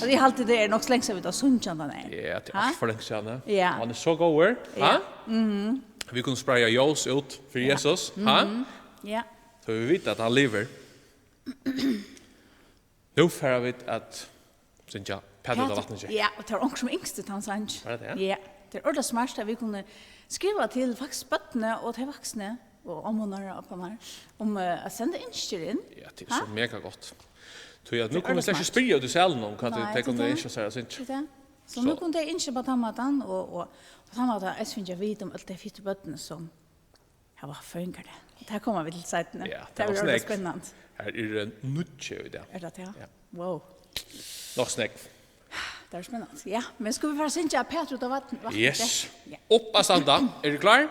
Og eg haldi, tað er nokk so langt síðan vit hava sungið hana her. Ja, tað er alt for langt síðan, ja. Ja. Og hann er so góður. Ja. Ha? Mhm. Vit kunnu spreiða ljós út fyri Jesus. Ha? Mhm. Ja. So vit vita, at hann livir. Nú fara vit at syngja Pætur út av vatni gekk. Ja, og tað var onkur sum ynskti tann sangin. Var tað tað? Ja. Tað er ordiliga smart, at vit kunnu skriva til faktiskt børnini og tey vaksnu og ommurnar og abbarnar um, eh, at senda ynskir inn. Ja, tað er so mega gott. Tí at nú kunnu vit slett ikki spyrja út í salinum um hvat tey kunnu ynskja sær at syngja. Nei, tað er tað. So nú kunnu tey ynskja upp á tann mátan og, og upp á tann mátan eisini fingið at vita um øll tey fittu børnini sum hava føðingardag. Tað koma vit til seinni. Ja, tað er nokk so nógv. Tað verður spennandi. Her eru, eh, níggju í dag. Er tað tað? Ja. Wow. Nokk so nógv. Tað er spennandi. Ja, men skulu vit fara at syngja Pætur út av vatn-, vatni? Yes. Ja. Upp at standa. Eru tit klár?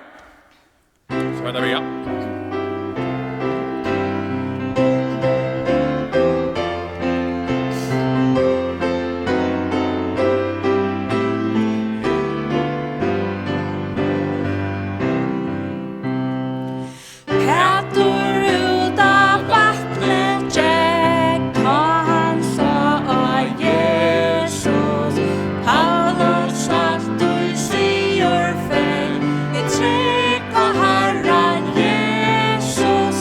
So er tað byrja. Pætur út á vatnið gekk, tá hann sá á Jesus. Paulus sat í sigurferð, í trúgv á Harran Jesus.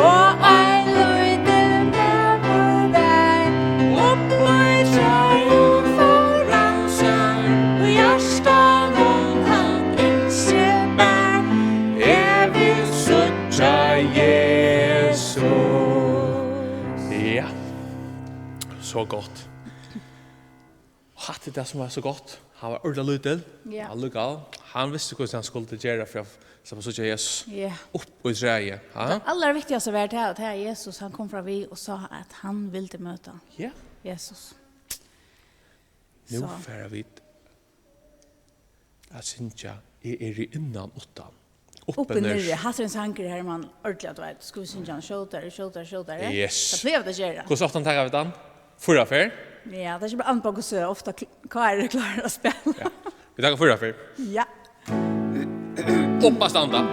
Og ein lítil maður var, uppi í trøðum fór hann sær, í hjartanum hann ynski bar: Eg vil síggja Jesus. Ja, so gott. Og hatta er tað, sum var so gott. Hann var ordiliga lítil. Ja. Allíkavæl. Hann visti, hvussu hann skuldi gera fyri at sleppa at síggja Jesus. Ja. Upp í træið. Ha? Tað allarviktigasta var tað, at her Jesus, hann kom fram við og sá, at hann vildi møta, ja, Jesus. Nú, so, fara vit at syngja, Eg eri innan uttan. Uppi niðri. Hatta er ein sangur, har man ordiliga, tú veit, skulu vit syngja hann skjótari, skjótari, skjótari. Yes. Tað plaga vit at gera. Hvussu ofta taka vit hann? Fýra ferð? Ja, tað kemur an á, hvussu ofta Kl-, Kári klárar at spæla. Ja. Vit taka fýra ferð. Ja. Upp at standa.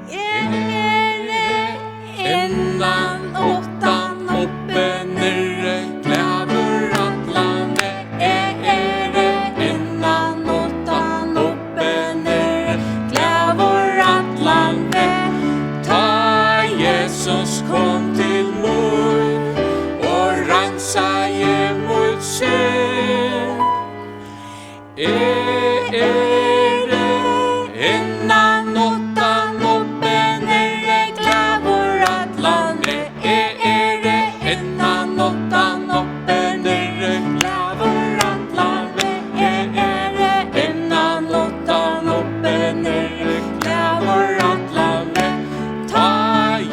Eg eri innan, uttan, uppi, niðri, glaður allan veg. Eg eri innan, uttan, uppi, niðri, glaður allan veg. Tá Jesus kom til mín og reinsaði mítt sinn. Eg eri innan, uttan, uppi, niðri, glaður allan veg. Eg eri innan, uttan, uppi, niðri, glaður allan veg. Eg eri innan, uttan, uppi, niðri, glaður allan veg. Tá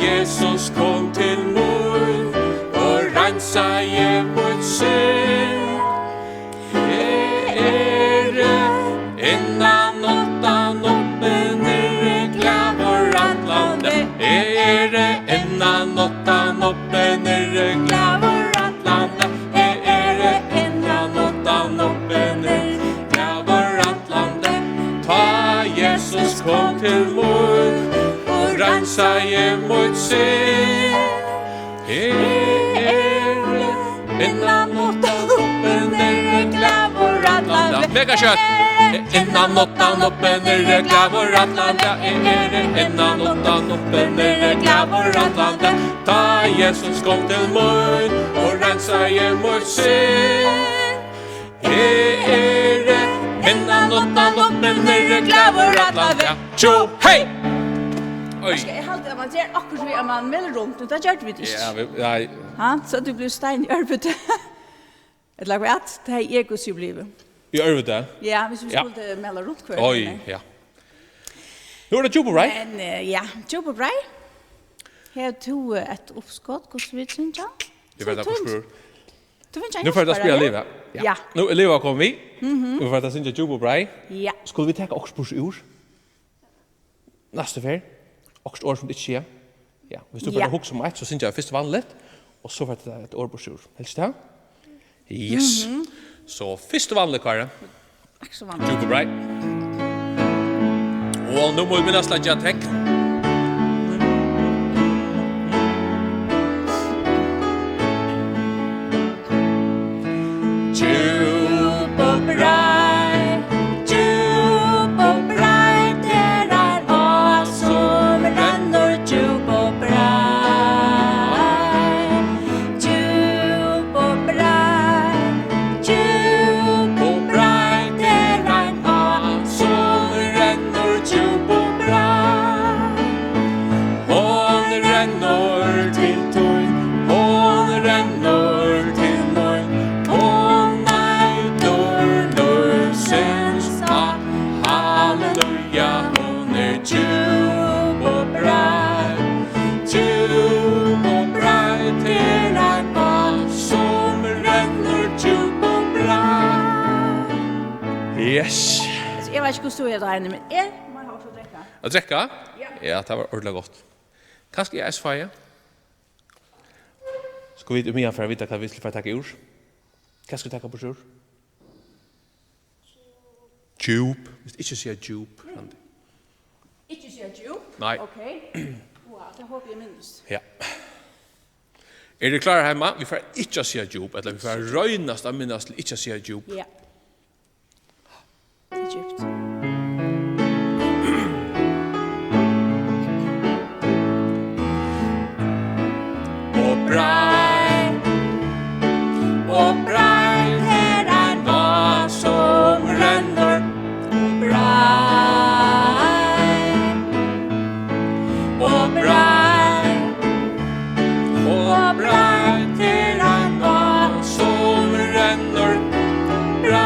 Jesus kom til mín og reinsaði mítt sinn. Eg eri innan, uttan, uppi, niðri, glaður allan dag. Eg eri innan, uttan, uppi, niðri, glaður allan dag. Eg eri innan, uttan, uppi, niðri, glaður allan dag. Tá Jesus kom til mín og reinsaði mítt sinn. Eg eri innan, uttan, uppi, niðri, glaður allan dag. Mega skjótt. Innan, uttan, uppi, niðri, glaður allan dag. Eg eri innan, uttan, uppi, niðri, glaður allan dag. Tá Jesus kom til mín og reinsaði mítt sinn. Eg eri innan, uttan, uppi, niðri, glaður allan dag. Tjo, hey! Oj. Eg haldi, at man ger akkurát við, at man melur runt, men tað gjørdu vit ikki. Ja, vit, nei. Ha? So tú blívur stein í ørviti. Ella hvat? Tað er eg, hvussu eg blívi. Í ørviti? Ja, hvis vi Ja. skulle mela runt hvør Oj, annan. Ja. Nú er tað Djúp og Breið. Men, eh, ja, Djúp og Breið. Hevur tú, eh, eitt uppskot, hvussu vit syngja? Eg veit Tú, akkurát. Tú fert Nú fari eg at spæla live. Ja. Ja. Nú er live komið við. Mhm. Nú fari eg at syngja Djúp og Breið. Ja. Skulu vit taka okkurt burtur úr? Næstu ferð. Okkurt orð sum vit ikki siga. Ja. Hvis tú Ja. bara hugsar um eitt, so syngja vit fyrst vanligt, og so fari eg at taka eitt orð burtur úr. Helst tað? Yes. Mhm. So fyrst vanligt, Kári. Takk so væl. Djúp og Breið. Og nú mugu vit minnast at leggja tekn. Djúp og breið, djúp og breið, er ein á, sum rennur djúp og breið. Djúp og breið, djúp og breið, er ein á, sum rennur djúp og breið. Hon rennur til tín, hon rennur til mín, hon eitur lívsins á. Halleluja, hon er djúp og breið, djúp og breið, til ein á, sum rennur djúp og breið. Yes. Altso, eg veit ikki, hvussu tú hevur tað, Heini, men eg má hava okkurt at drekka. At drekka? Ja. Ja, tað var ordiliga gott. Kanska eg eisini fái. Skulu vit í meðan fara at vita, hvat vit skulu fara at taka úr? Hvat skulu vit taka burtur úr? Djúp. Vit ikki siga djúp, Randi. Ikki siga djúp? Nei. Ok. Wow, tað hopi eg minnist. Ja. Eru tit klárir heima? Vit fara ikki at siga djúp, ella vit fara at roynast at minnast til ikki at siga djúp. Ja. Tað er djúpt. Og breið, og breið er ein á, sum rennur, og breið, og breið, og breið er ein á, sum rennur, og breið.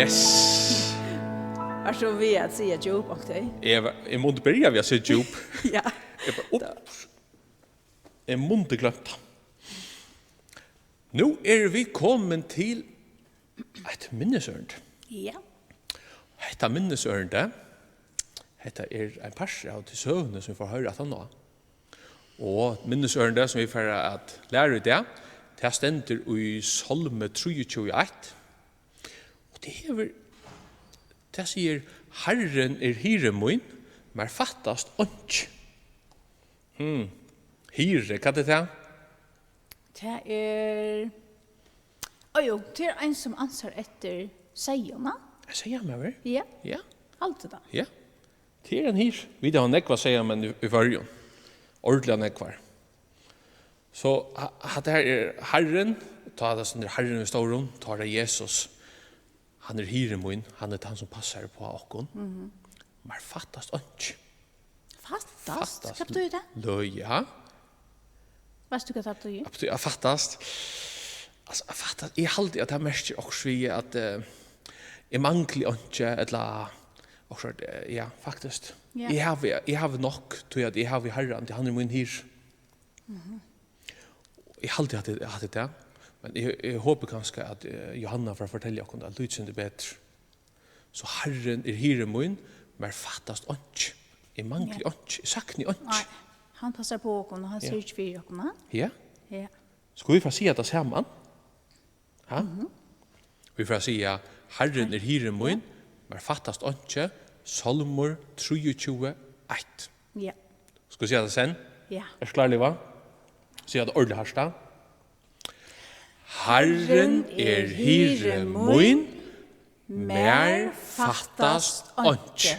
Yes. Var so við at siga djúp, ok? Eg, var, eg mundi byrja við at siga djúp. Ja. Eg bara, ups. Eg mundi gloymt tað. Nú eru vit komin til eitt minnisørindi. Ja. Hetta minnisørindi, hetta er ein partur av tí søguni, sum vit fara at hoyra aftaná. Og minnisørindi, sum vit fara at læra í dag, tað stendur í Sálmi trýogtjúgu eitt. Og tað hevur, tað sigur: "Harrin er hirði mín, mær fattast einki." Hmm. Hirði, hvat er tað? Tað er, ó jú, tað er ein, sum ansar eftir seyðum, ha? Ein seyðamaður? Ja. Ja. Haldi tað. Ja. Tað er ein hirði. Vit hava nógvar seyðamenn í, í Føroyum. Ordiliga nógvar. So, ha-, hatta her er Harrin, tá er tað, sum er Harrin í stórum, tá er tað Jesus. Hann er hirði mín, hann er tann, sum passar upp á okkum. Mhm. Mær fattast einki. Fattast? Fattast. Hvat betýðir tað? Løgið, ha? Veitst tú, hvat tað betýðir? At betýða at fattast. Altso, at fattast, eg haldi, at tað merkir okkurt við, at, eh, eg mangli einki, ella okkurt, eh, ja, faktiskt. Ja. Eg havi, eg havi nokk, tí at eg havi Harran, tí hann er mín hirði. Mhm. Eg haldi, at tað, at tað er tað, men eg, eg hopi kanska, at, eh, Jóhanna fer at fortelja okkum tað eitt lítið sindur betur. So Harrin er hirði mín, mær fattast einki. Eg mangli Ja. einki, eg sakni einki. Nei, hann passar upp á okkum, og hann Ja. syrgir fyri okkum, ha? Ja. Ja. Skulu vit fara at siga tað saman? Ha? Mhm. Vit fara at siga: "Harrin er hirði mín, mær fattast einki", Sálmur trýogtjúgu eitt. Ja. Skulu vit siga tað í senn? Ja. Ert tú klár, Liva? Siga tað ordiliga hart, tá. Harrin er hirði mín, mær fattast einki.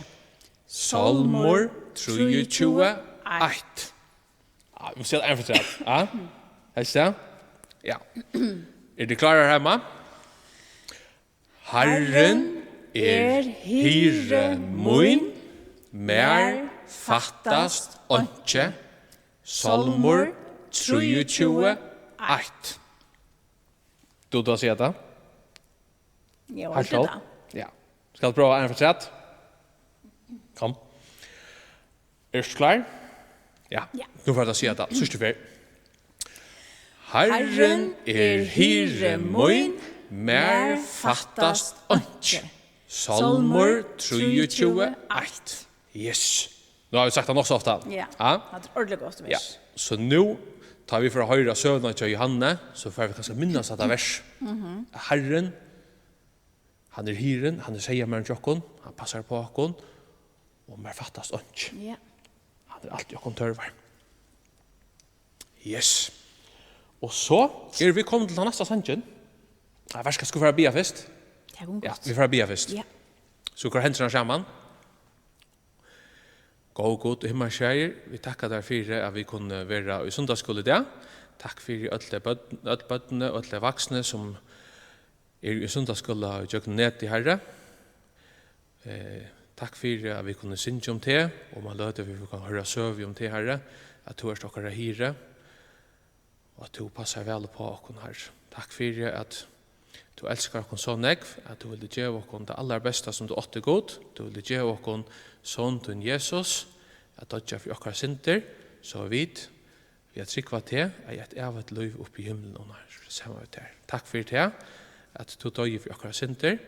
Sálmur trýogtjúgu eitt. Ja, vit mugu siga tað ein afturat. Ja? Hevst tað? Ja. Eru tit klárar heima? Harrin er hirði mín, mær fattast einki. Sálmur trýogtjúgu eitt. Dugir tú at siga tað? Ja, Heilt tað. Upp? Ja. Skal vit prøva ein afturat? Kom. Ert tú klár? Ja. Ja. Nú fara vit at siga tað. Síðstu ferð. Harrin er hirði mín, mær fattast einki. Sálmur trýogtjúgu eitt. Yes. Nú hava vit sagt tað nokk so ofta. Ja. Ja. Tað er ordiliga gott vers. Ja. So nú, tá vit fara at hoyra søguna hjá Jóhanne, so fara vit kanska at minnast hetta vers. Mhm. Harrin, hann er hirðin, hann er seyðamaðurin hjá okkum, hann passar upp á okkum, og mær fattast einki. Ja. Hann er alt, ið okkum tørvar. Yes. Og so eru vit komin til tann næsta sangin. Nei, veit tú hvat, skulu vit fara at biðja fyrst? Tað er Ja, gott. Vit fara at biðja fyrst. Ja. So, koyr hendurnar saman. Góði Gud og himmalsfaðir, vit takka tær fyri, at vit kunnu vera í sunnudagsskúla í dag. Takk fyri øll tey børn, øll børnini og øll tey vaksnu, sum eru í sunnudagsskúla gjøgnum netið, Harri. Eh, takk fyri, at vit kunnu syngja um teg, og um eina løtu, vit kunnu hoyra søgu um teg, Harri, at tú ert okkara hirði, og at tú passar væl upp á okkum, Harri. Takk fyri, at tú elskar okkum so nógv, at tú vildi geva okkum tað allarbesta, sum tú átti, Gud. Tú vildi geva okkum Son tín, Jesus, at doyggja fyri okkara syndir, so at vit, við at trúgva teg, eiga eitt ævigt lív uppi í himlum, Harri, saman við tær. Takk fyri tað, at tú doyði fyri okkara syndir.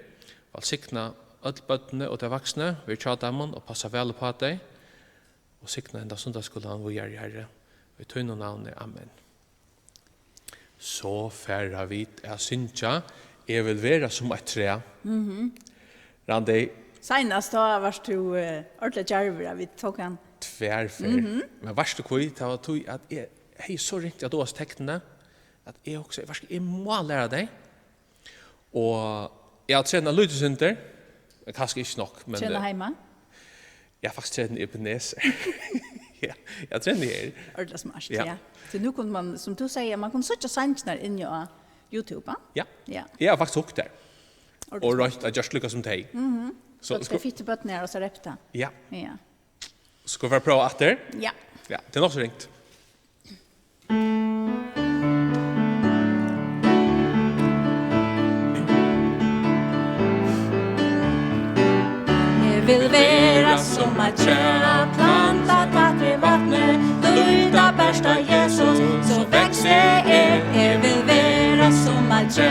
Vælsigna øll børnini og tey vaksnu, ver hjá teimum og passa væl upp á tey, og signa henda sunnudagsskúlan víðari, Harri, í tínum navni. Amen. So fara vit at syngja Eg vil vera sum eitt træ. Mhm. Randi. Seinast tá vart tú, eh, ordiliga djarvur, at vit tóku hann. Tvær ferð. Mhm. Men veitst tú hví? Tað var tí, at eg hevði so ringt at dáast teknini, at eg hugsaði, veitst tú, eg má læra tey. Og eg havi trenað lítið sindur, men kanska ikki nokk, men, Trena eh, heima? Eg havi faktiskt trenað í Ebenezer. Ja, eg havi trenað her. Ordiliga smart, Ja. ja. So nú kundi man, sum tú sigur, man kundi síggja sangirnar inni á YouTube, va? Ja. Ja. Eg havi faktiskt hugt har. Ordiliga Og smart. roynt at gjørt líka sum tey. Mhm. So, So skal sko- fittu børn her og så repta. Ja. Ja. Skal vit fara at prøva aftur? Ja. Ja, tað er nokk so ringt. Vil vera sum eitt træ, plantað tætt við vatnið, líta bert á Jesus, so veksi eg. Eg vil vera sum eitt træ,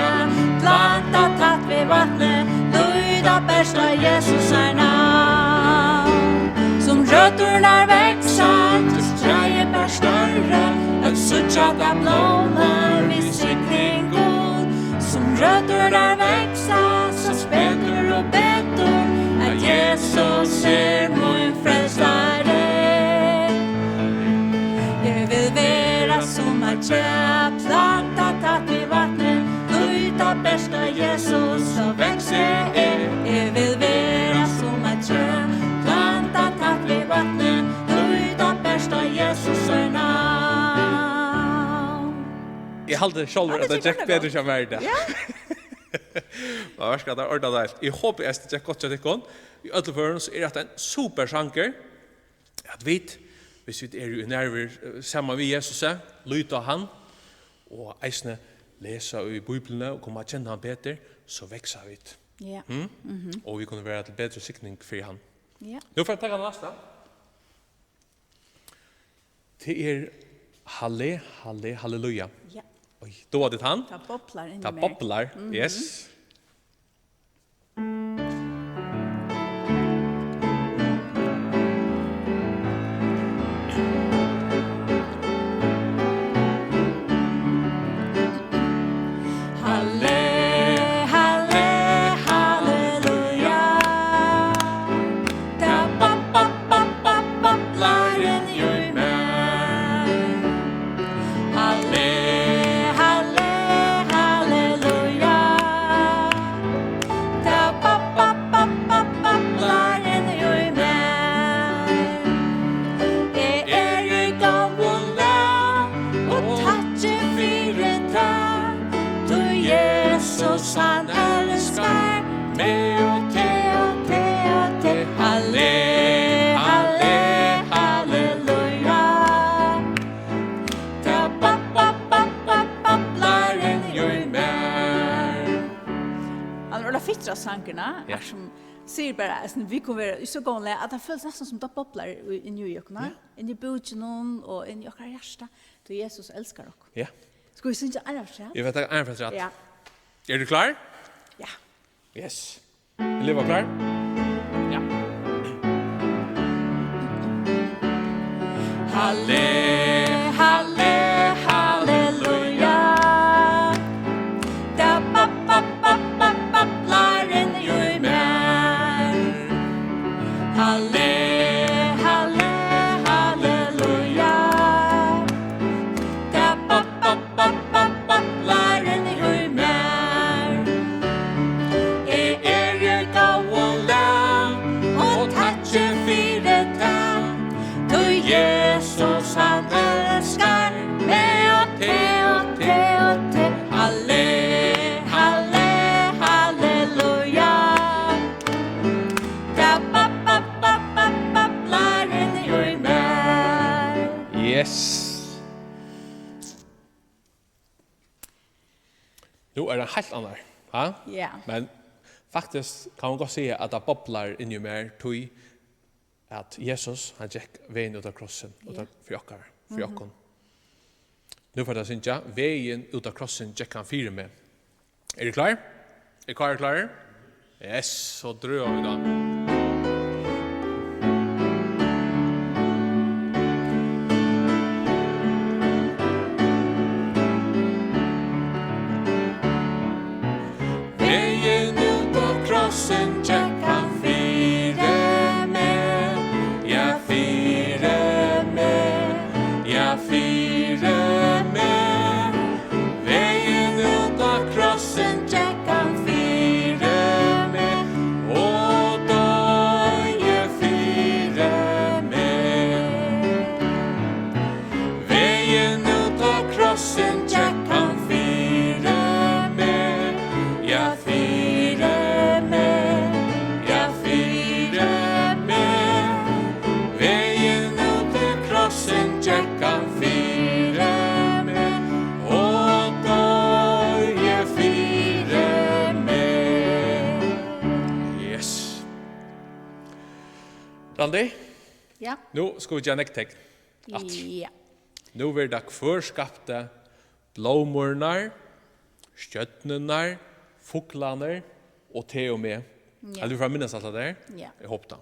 plantað tætt við vatnið, líta bert á Jesus sær navn. Sum røturnar vaksa, gevst træið bara størri, at síggja tað blómar við signingum. Sum røturnar vaksa, sæst betur og betur, at Jesus er mín frelsari. Eg vil vera sum eitt træ, plantað tætt við vatnið, líta bert á Jesus, so veksi eg. Eg vil vera sum eitt træ, plantað tætt við vatnið, líta bert á Jesus sær navn. Eg haldi sjálvur, at tað gekk betur hjá mær í dag. Ja. Tað var skjótt, tað ordaði deilt. Eg hopi, at tað gekk gott hjá tykkum. Í øllum førum, so er hetta ein super sangur, at vit, viss vit eru í nærveru, eh, saman við Jesus, eh, líta á hann, og eisini lesa í Bíbliuni og koma at kenna hann betur, so vaksa vit. Ja. Mm? Mhm. Og vit kunnu vera til betri signing fyri hann. Ja. Nú fari eg at taka næsta. Tað er Halle, Halle, Halleluja. Ja. Oj, dáa tit hann? Tað boblar inni í mær. Tað boblar, mhm. Yes. Halle, halle, halleluja. Tað bab-, bab-, bab-, bab-, bablar inni í mær. Halle, halle, halleluja. Tað bab-, bab-, bab-, bab-, bablar inni í mær. Eg eri í góðum lag og takki fyri tað, tí Jesus, hann elskar meg og teg og teg og teg. Halle, halle, halleluja. Tað bab-, bab-, bab-, bab-, bablar inni í mær. Hann er øgiliga fittur á sangirnar, ja, sum sigur bara, altso, vit kunnu vera í so góðum lagi, at tað følist næstan sum tað boblar í, inni í okkum, ja, inni í búkinum og inni í okkara hjarta, tí Jesus elskar okkum. Ja. Skulu vit syngja eina afturat? Eg vil taka eina afturat. Ja. Eru tit klár? Ja. Yes. Eru tit klár? Ja. Halle, halle, halleluja. Tað bab-, bab-, bab-, bab-, bablar inni í mær. Halle, halle, halleluja. Tað bab-, bab-, bab-, bab-, bablar inni í mær. Eg eri í góðum lag og takki fyri tað, tí Jesus, hann elskar meg og teg og teg og teg. Halle, halle, halleluja. Tað bab-, bab-, bab-, bab-, bablar inni í mær. Yes. Nú er tað heilt annað, ha? Ja. Men faktiskt kann man gott siga, at tað boblar inni í mær, tí at Jesus, hann gekk vegin út á krossin, út á, ja, fyri okkara, fyri, mhm, okkum. Nú fara vit at syngja, Vegin út á krossin gekk hann fyri meg. Eru tit klár? Eru Kári klárur? Yes, so drøga vit á. Vegin út á krossin gekk hann fyri meg, ja, fyri meg, ja, fyri meg. Vegin út á krossin gekk hann fyri meg og doyði fyri meg. Vegin út á krossin gekk hann fyri meg, ja, fyri meg, Randi, ja, nú skulu vit gera nógv tekn aftur. Ja. Nú verður tað: Hvør skapti blómurnar, stjørnurnar, fuglarnar og teg og meg? Ja. Heldur tú fara at minnast alt tað har? Ja. Eg hopi tað.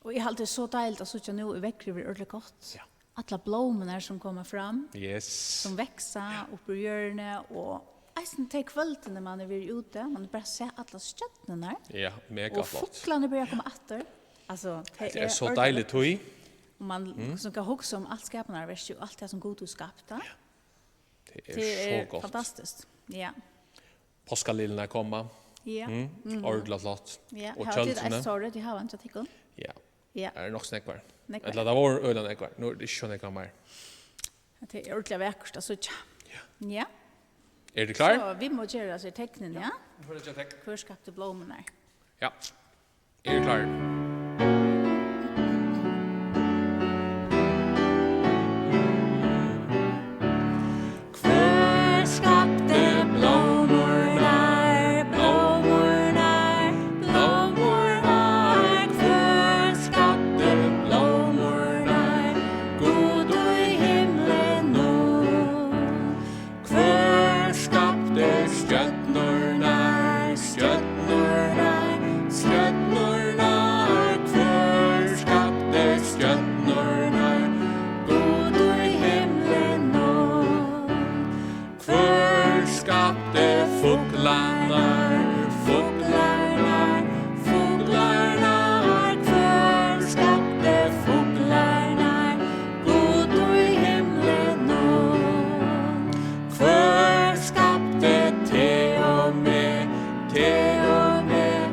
Og eg haldi, tað er so deiligt at síggja nú í veðri, verður ordiliga gott. Ja. Allar blómurnar sum koma fram, yes, sum vaksa upp úr jørðini, og eisini tey kvøldini, man hevur verið úti, man bara sær allar stjørnurnar. Ja, mega flott. Og fuglarnir byrja at koma aftur. Altso, tað er so deiligt, tí. Og man, mm, sum kann hugsa um alt skapanarverkið og alt tað sum Gud hevur skapt, tá. Ja. Tað er so gott. Tað er fantastiskt. Ja. Páskaliljurnar koma. Ja. Mm. Mhm. Ordiliga flott. Ja. Og tjøldrini. Hava tit eisini so rødd í havanum hjá tykkum? Ja. Ja. Tað eru nokk so nógvar. Nógvar. Ella tað vóru øgiliga nógvar. Nú eru tað ikki so nógvar meir. Tað er ordiliga vakurt at síggja. Ja. Ja. Eru tit klár? So, vit mugu gera so teknini, ja? Ja, vit fara at gera tekn. Hvør skapti blómurnar? Ja. Eru tit klár? Hvør skapti blómurnar, blómurnar, blómurnar? Hvør skapti blómurnar? Gud í himlinum. Hvør skapti stjørnurnar, stjørnurnar, stjørnurnar? Hvør skapti stjørnurnar? Gud í himlinum. Hvør skapti fuglarnar, fuglarnar, fuglarnar? Hvør skapti fuglarnar? Gud í himlinum. Hvør skapti teg og meg, teg og meg,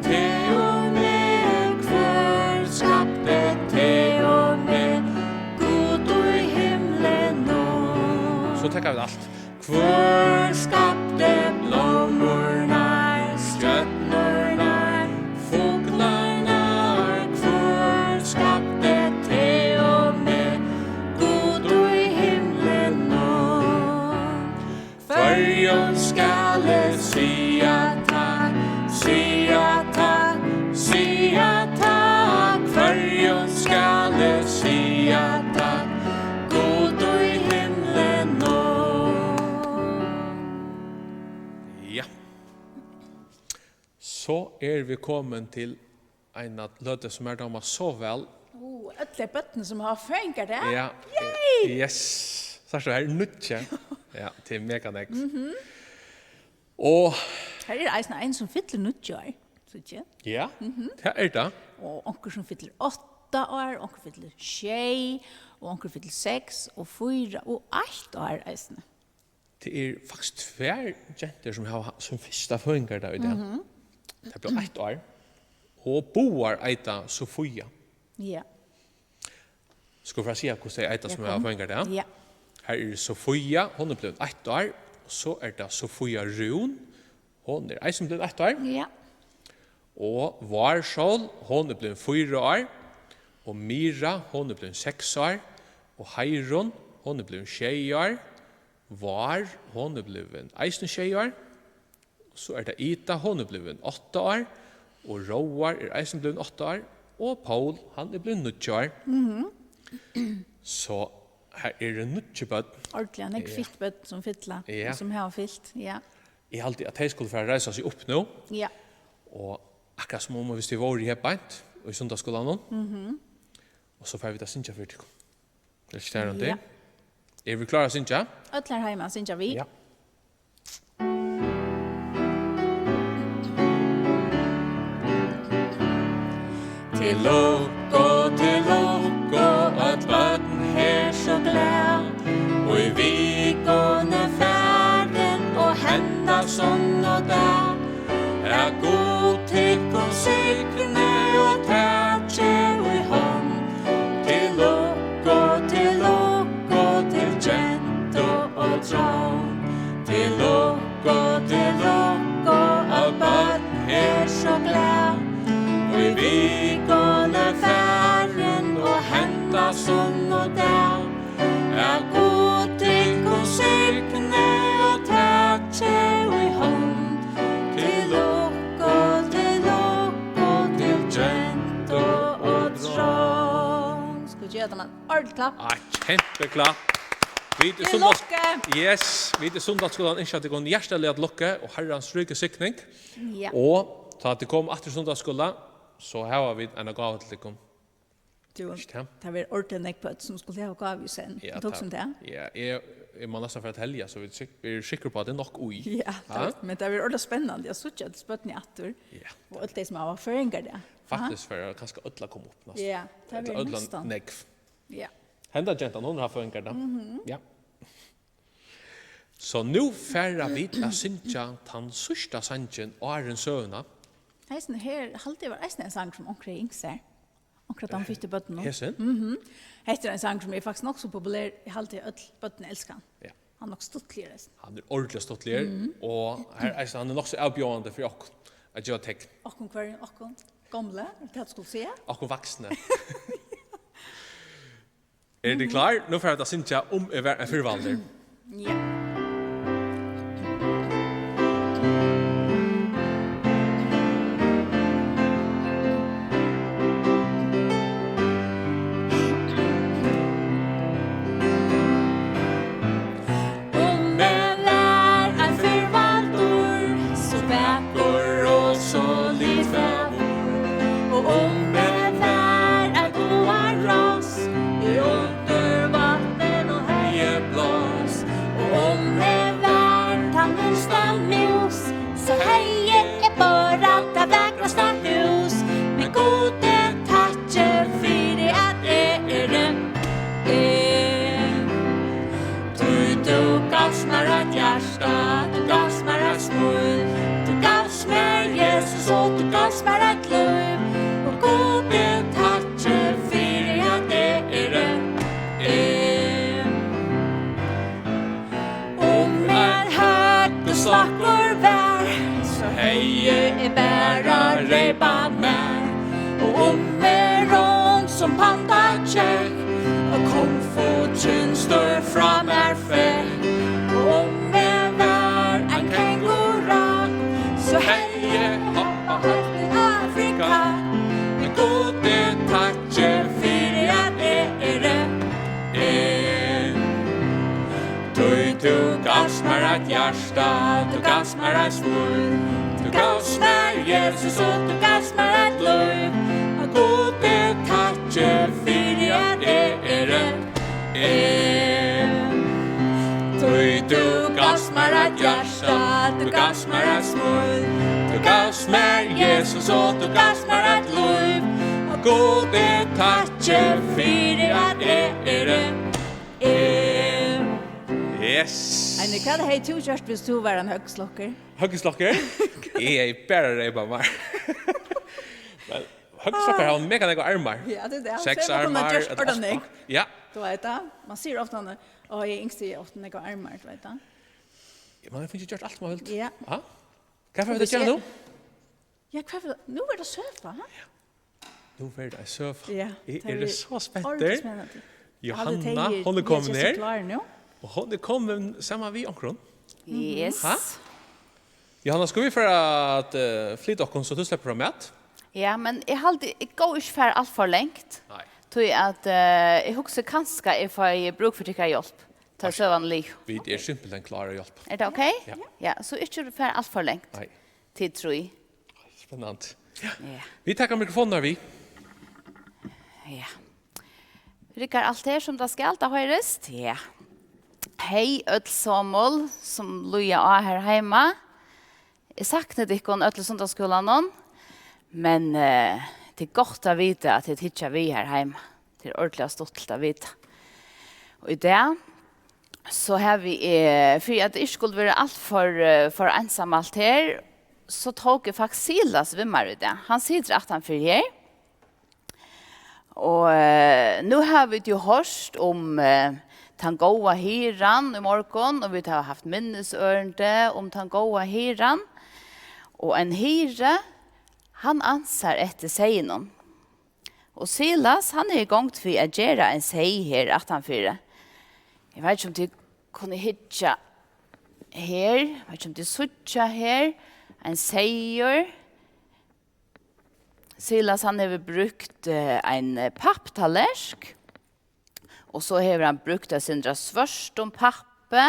teg og meg? Hvør skapti teg og meg? Gud í himlinum. So taka vit alt. Hvør skapti blómurnar, stjørnurnar, fuglarnar? Hvør skapti teg og meg? Gud í himlinum. Hvørjum skal eg siga takk, siga takk, siga takk? Hvørjum skal eg siga takk? Gud í himlinum. Ja. So eru vit komin til eina løtu sum mær dámar so væl. Ó, øll tey børnini sum hava føðingardag. Ja. Yay! Yes. Sært tú, her er níggju. Ja, tað er mega nógv. Mhm. Og her er eisini ein sum fyllir níggju ár, síggi eg. Ja, mhm, tað er tað. Og onkur sum fyllir átta ár, onkur fyllir sjey, og onkur fyllir seks og fýra og eitt ár eisini. Tað er faktiskt tvær gentur sum hava sín fyrsta føðingardag í dag. Mhm. Tað bleiv eitt ár. Og báðar eita Sofía. Ja. Skulu vit fara at siga, hvussu tey eita, sum hava føðingardag? Ja. Her er Sofía, hon er blivin eitt ár. Og so er tað Sofía Rún, hon er eisini blivin eitt ár. Ja. Og Vársól, hon er blivin fýra ár. Og Mira, hon er blivin seks ár. Og Heirun, hon er blivin sjey ár. Vár, hon er blivin eisini sjey ár. So er tað Ida, hon er blivin átta ár, og Róar er eisini blivin átta ár, og Pól, hann er blivin níggju ár. Mhm. So her eru níggju børn. Ordiliga nógv, ja, fitt børn sum fylla, ja, sum hava fylt, ja. Eg haldi, at tey skulu fara at reisa seg upp nú. Ja. Og akkurát sum um, viss tey vóru her beint í sunnudagsskúlanum. Mhm. Og so fara vit at syngja fyri tykkum. Er ikki tað, Randi? Ja. Eru vit klár at syngja? Øll her heima syngja við. Ja. Til lukku, til lukku, øll børn her so glað, í vikuni farin og henda sunnudag. At Gud tykkum signi og taki í hond. Til lukku, til lukku, til gentu og drong. Til lukku, til lukku, at børn er so glað. Í vikuni farin og henda sunnudag. At Gud tykkum signi og taki í hond. Til lukku, til lukku, til gentu og Geva teimum ein ordentligt klapp. Eitt kempeklapp. Vit í Til Sundags-, lukku. Yes, vit í Sundagsskúlanum ynskja tykkum hjartaliga til lukku og Harrans ríku signing. Ja. Og tá tit koma aftur í Sundagsskúla, so hava vit eina gávu til tykkum. Tú, Ikki tað? Tað verður ordiliga nógv børn, sum skulu hava gávu í senn. Ja, Ert tú hugsa um tað? Ja, eg, eg má næstan fara til helga, so vit sik-, eru sikkur på, at tað er nokk í. Ja, Ha? tað, men tað verður ordiliga spennandi at síggja til børnini aftur. Ja, Og øll tey, sum hava føðingardag. Ha? Faktiskt fara kanska øll at koma upp næstan. Ja, tað Ella verður øll næstan. Nógv. Ja. Henda gentan, hon hevur føðingardag. Mhm. Ja. So nú fara vit at syngja tann síðsta sangin áðrenn søguna. Hesin her, haldi eg var eisini ein sangur sum onkur hevði ynskt sær. Onkur av teimum fittu børnunum. Hesin? Mhm. Hetta er ein sangur sum er faktiskt nokk so populær. Eg haldi øll børn elska hann. Ja. Hann er nokk stuttligur eisini. Hann er ordiliga stuttligur, Mhm. og her, eisini, hann er nokk so avbjóðandi fyri okkum at geva tekn. Okkum hvørjum? Okkum gomlu? Er tað tað tú skulu siga? Okkum vaksnu. Eru tit klár? Nú fara vit at syngja Um eg var ein firvaldur. Ja. Um eg var ein firvaldur, so vakur og so litfagur, og um eg var ein áarrás, í undir vatninum hevði eg blás, og um eg var tann minsta mús, so hevði eg borað tað vakrasta hús. Men Gudi, takki fyri, at eg eri eg. Tí tú gavst mær eitt hjarta, tú gavst mær eitt smíl, tú gavst mær Jesus og tú gavst mær eitt lív. Og Gudi, takki fyri, at eg eri eg. Um ein høggur stokkur var, so hevði eg bara reypað mær. Og um eg rond sum panda gekk, og kung fu kynstur frá mær fekk. Og um eg var ein kengura, so hevði eg hoppað heilt til Afrika. Men Gudi, takki fyri, at eg eri eg. Tí tú gavst mær eitt hjarta, tú gavst mær eitt smíl, tú gavst mær Jesus og tú gavst mær eitt lív. Og Gudi, takki fyri, at eg eri eg. Tí tú gavst mær eitt hjarta, tú gavst mær eitt smíl, tú gavst mær Jesus og tú gavst mær eitt lív. Og Gudi, takki fyri, at eg eri eg. Yes. Heini, hvat hevði tú gjørt, hvis tú var ein høgguslokkur? Høgguslokkur? Eg hevði bara reypað mær. Men høgguslokkur hava mega nógvar armar. Ja, tað er tað. Seks Tey hava kunnað armar, gjørt eitt ordiliga átta. Nógv. Ja. Tú veit tað. Man sigur ofta, "Ó, eg ynskti, eg átti nógvar armar", tú veit tað. Ja, man hevur fingið gjørt alt, man vilt. Ja. Ha? Hvat fara vit at gera nú? Ja, hvat for, nú er tað søga, ha? Nú verður tað ein søga. Ja, Eg tað eri er so spent. Ordiliga spennandi. Johanna, Haldi, tey hon er eru komin gera seg her. Klár nú. Og hon er komin saman við onkrum. Yes. Ha? Johanna, skulu vit fara at, eh, flyta okkum, so tú sleppur fram at? Ja, men eg haldi, eg góði ikki fara alt for langt. Nei. Tí at, eh, eg hugsi kanska eg fái brúk fyri tykkara hjálp. Tá Nei. Søgan er liðug. Vit eru simpelthen klár at hjálpa. Er tað ok? Ja. Ja, so ikki fara alt for langt. Nei. Til trý. Spennandi. Ja. Vit taka mikrofonirnar við. Ja. Riggar alt her sum tað skal, tað hoyrist? Ja. Hey øll somul sum líða á her heima. Eg sakni tykkum øll í sunnudagsskúlanum, men, eh, tað er gott at vita at tit hyggja við her heima. Tað er ordiliga stuttligt at vita. Og í dag, so havi eg, fyri at tað ikki skuldi vera alt for, eh, for einsamalt her, so tók eg faktiskt Silas við mær í dag. Hann situr aftan fyri her. Og, eh, nú hava vit jo hoyrt um, eh, tann góða hirðan í morgun, og vit hava havt minnisørindi um tann góða hirðan. Og ein hirði, hann ansar eftir seyðinum. Og Silas, hann er í gongd við at gera ein seyð her aftanfyri. Eg veit ikki, um tit kunnu hyggja her, eg veit ikki, um tit síggja her, ein seyður. Silas, hann hevur brúkt, eh, ein, eh, papptallerk. Og so hevur hann brúkt eitt sindur av svørtum pappi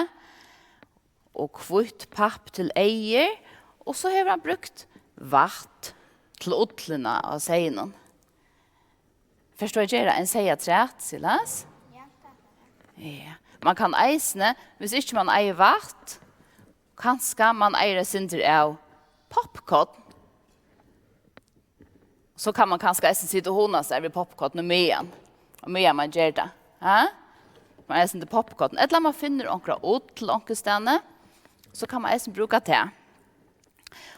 og hvítt papp til eygu, og so hevur hann brúkt vatn til ullina á seyðinum. Fert tú at gera ein seyð afturat, Silas? Ja, takk. Ja. Man kann eisini, hvis ikki man eigur vatn, kanska man eigur eitt sindur av popcorn. So kann man kanska eisini sita og hugna sær við popcorn og meðan, og meðan man ger tað. Ha? Man eisini til popcorn. Ella man finnur onkra ull onkustaðni, so kann man eisini brúka tað.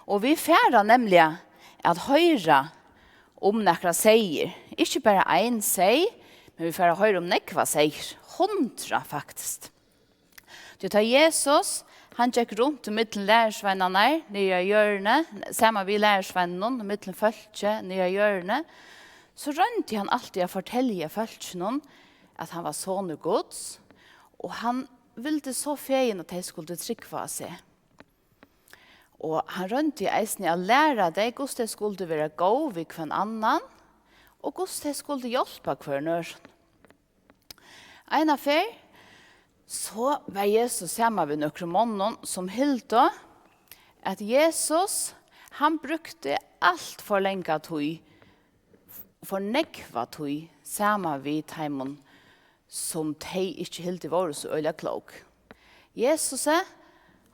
Og vit fara nemliga at hoyra um nakrar seyðir. Ikki bara ein seyð, men vit fara at hoyra um nógvar seyðir. Hundrað, faktiskt. Tí tá Jesus, hann gekk runt ímillum lærisveinarnar niðri á jørðini, saman við lærisveinunum, ímillum fólkið niðri á jørðini, so royndi hann altíð at fortelja fólkinum, at hann var sonur Guds, og hann vildi so fegin, at tey skuldu trúgva á seg. Og hann royndi eisini at læra tey, hvussu tey skuldu vera góð við hvønn annan, og hvussu tey skuldu hjálpa hvørjum øðrum. Eina ferð, so var Jesus saman við nøkrum monnum, sum hildu, at Jesus, hann brúkti alt for langa tíð, for nógva tíð, saman við teimum, sum tey ikki hildu vóru so øgiliga klók. Jesusi,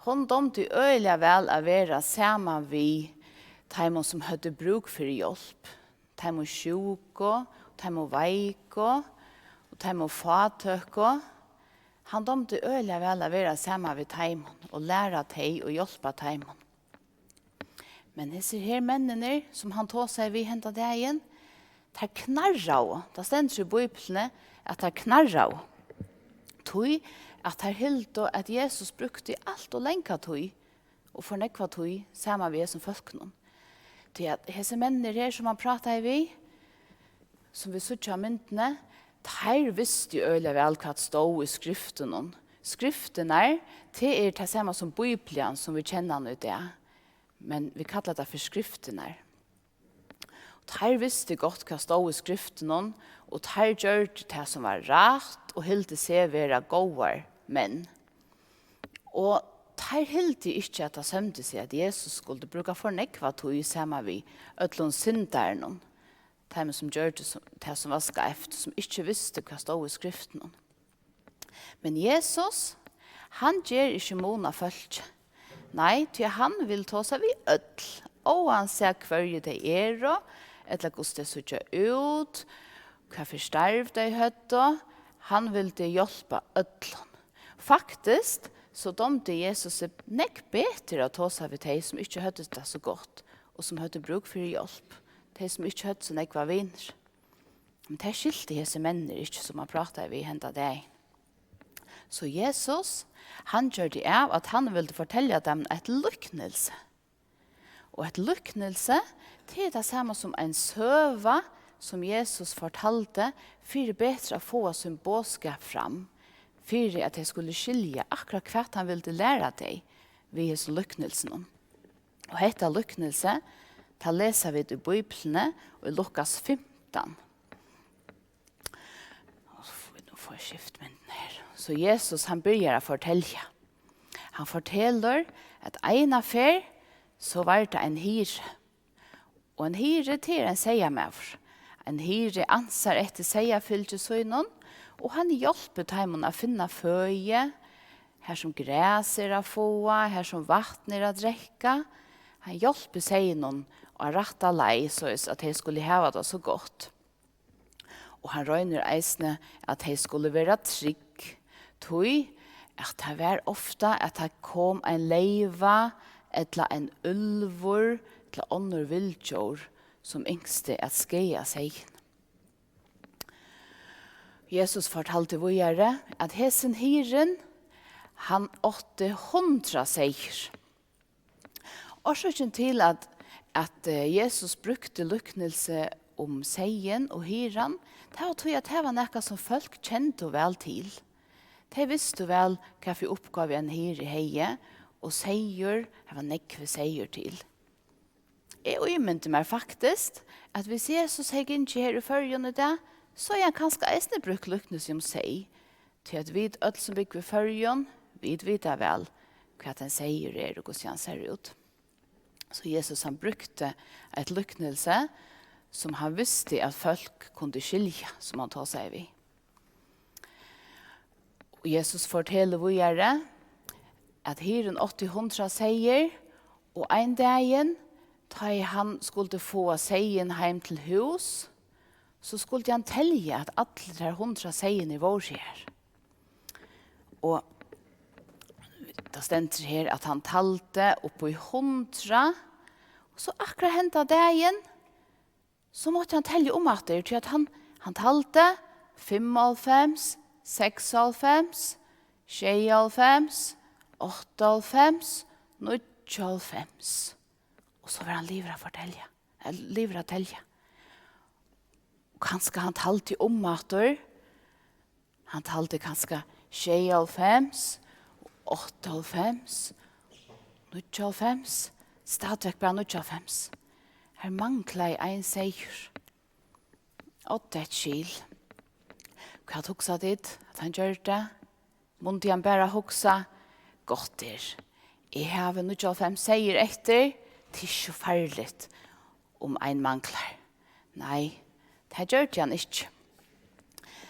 hon dámdi øgiliga væl at vera saman við teimum, sum høvdu brúk fyri hjálp, teimum sjúku, teimum veiku og teimum fátøku. Hann dámdi øgiliga væl at vera saman við teimum og læra tey og hjálpa teimum. Men hesir her menninir, sum hann tosaði við henda dagin, teir knarraðu. Tað stendur í Bíbliuni, at teir knarraðu. Tí at teir hildu, at Jesus brúkti alt ov langa tíð og for nógva tíð saman við hesum fólkunum. Tí at hesir menninir her, sum hann prátaði við, sum vit síggja á myndini, teir vistu øgiliga væl, hvat stóð í skriftunum. Skriftirnar, tað er tað sama sum Bíblian, sum vit kenna hana í dag. Men vit kalla tað fyri skriftirnar. Teir vistu gott, hvat stóð í skriftunum, og teir gjørdu tað, sum var rætt, og hildu seg vera góðar menn. Og teir hildu ikki, at tað sømdi seg, at Jesus skuldi brúka for nógva tíð saman við øllum syndarunum, teimum, sum gjørdu sum, tað, sum var skeivt, sum ikki vistu, hvat stóð í skriftunum. Men Jesus, hann ger ikki mun á fólki. Nei, tí hann vil tosa við øll, óansæð hvørji tey eru, ella hvussu tey síggja út, hvat fyri starv tey høvdu. Hann vildi hjálpa øllum. Faktiskt, so dámdi Jesus seg nógv betur at tosa við tey, sum ikki høvdu tað so gott, og sum høvdu brúk fyri hjálp. Tey, sum ikki høvdu so nógvar vinir. Men tað skiltu hesir menninir ikki, sum hann prátaði við henda dagin. So Jesus, hann gjørdi av, at hann vildi fortelja teimum eitt líknilsi. Og eitt líknilsi, tað er tað sama sum ein søga, sum Jesus fortaldi, fyri betur at fáa sín boðskap fram, fyri at tey skulu skilja akkurát, hvat hann vildi læra tey við hesum líknilsinum. Og hetta líknilsi, tað lesa vit í Bíbliuni, í Lukas fimtan. Og so fái, nú fái eg skift myndina her. So Jesus, hann byrjar at fortelja. Hann fortelur, at eina ferð, so var tað ein hirði. Og ein hirði, tað er ein seyðamaður. Ein hirði ansar eftir seyðafylgi sínum, og hann hjálpir teimum at finna føði, har sum gras er at fáa, har sum vatn er at drekka. Hann hjálpir seyðinum á rætta leið, soleiðis at tey skulu hava tað so gott. Og hann roynir eisini, at tey skulu vera trygg, tí at tað var ofta, at tað kom ein leyva ella ein úlvur ella onnur vilddjór, sum ynskti at skaða seyðin. Jesus fortaldi víðari, at hesin hirðin, hann átti hundrað seyðir. Orsøkin til, at, at, eh, Jesus brúkti líknilsi um seyðin og hirðan, tað var tí, at tað var nakað, sum fólk kendu væl til. Tey vistu væl, hvat fyri uppgávu ein hirði hevði, og seyður, har var nógvur seyður til. Eg ímyndi mær faktiskt, at hvis Jesus hevði gingið her í Føroyum í dag, so hevði hann kanska eisini brúkt líknilsi um seyð, tí at vit øll, sum búgva í Føroyum, vit vita væl, hvat ein seyður er og hvussu hann sær út. So Jesus, hann brúkti eitt líknilsi, sum hann visti, at fólk kundu skilja, sum hann tosaði við. Og Jesus fortelur víðari, at hirðin átti hundrað seyðir, og ein dagin, tá ið hann skuldi fáa seyðin heim til hús, so skuldi hann telja, at allir teir hundrað seyðirnir vóru her. Og tað stendur her, at hann taldi upp í hundrað, og so akkurát henda dagin, so mátti hann telja um aftur, tí at hann, hann taldi fimmoghálvfems, seksoghálvfems, sjeyoghálvfems, áttaoghálvfems, níggjuoghálvfems. Og so var hann liðugur at fortelja, eh, liðugur at telja. Og kanska hann taldi um aftur. Hann taldi kanska sjeyoghálvfems, áttaoghálvfems, níggjuoghálvfems, stadigvæk bara níggjuoghálvfems. Har manglaði ein seyður. Odda eitt skil. Hvat hugsa tit, at hann gjørdi? Mundi hann bara hugsa, "Gott er, eg havi níggjuoghálvfems seyðir eftir, tað er ikki so farligt, um ein manglar"? Nei, tað gjørdi hann ikki.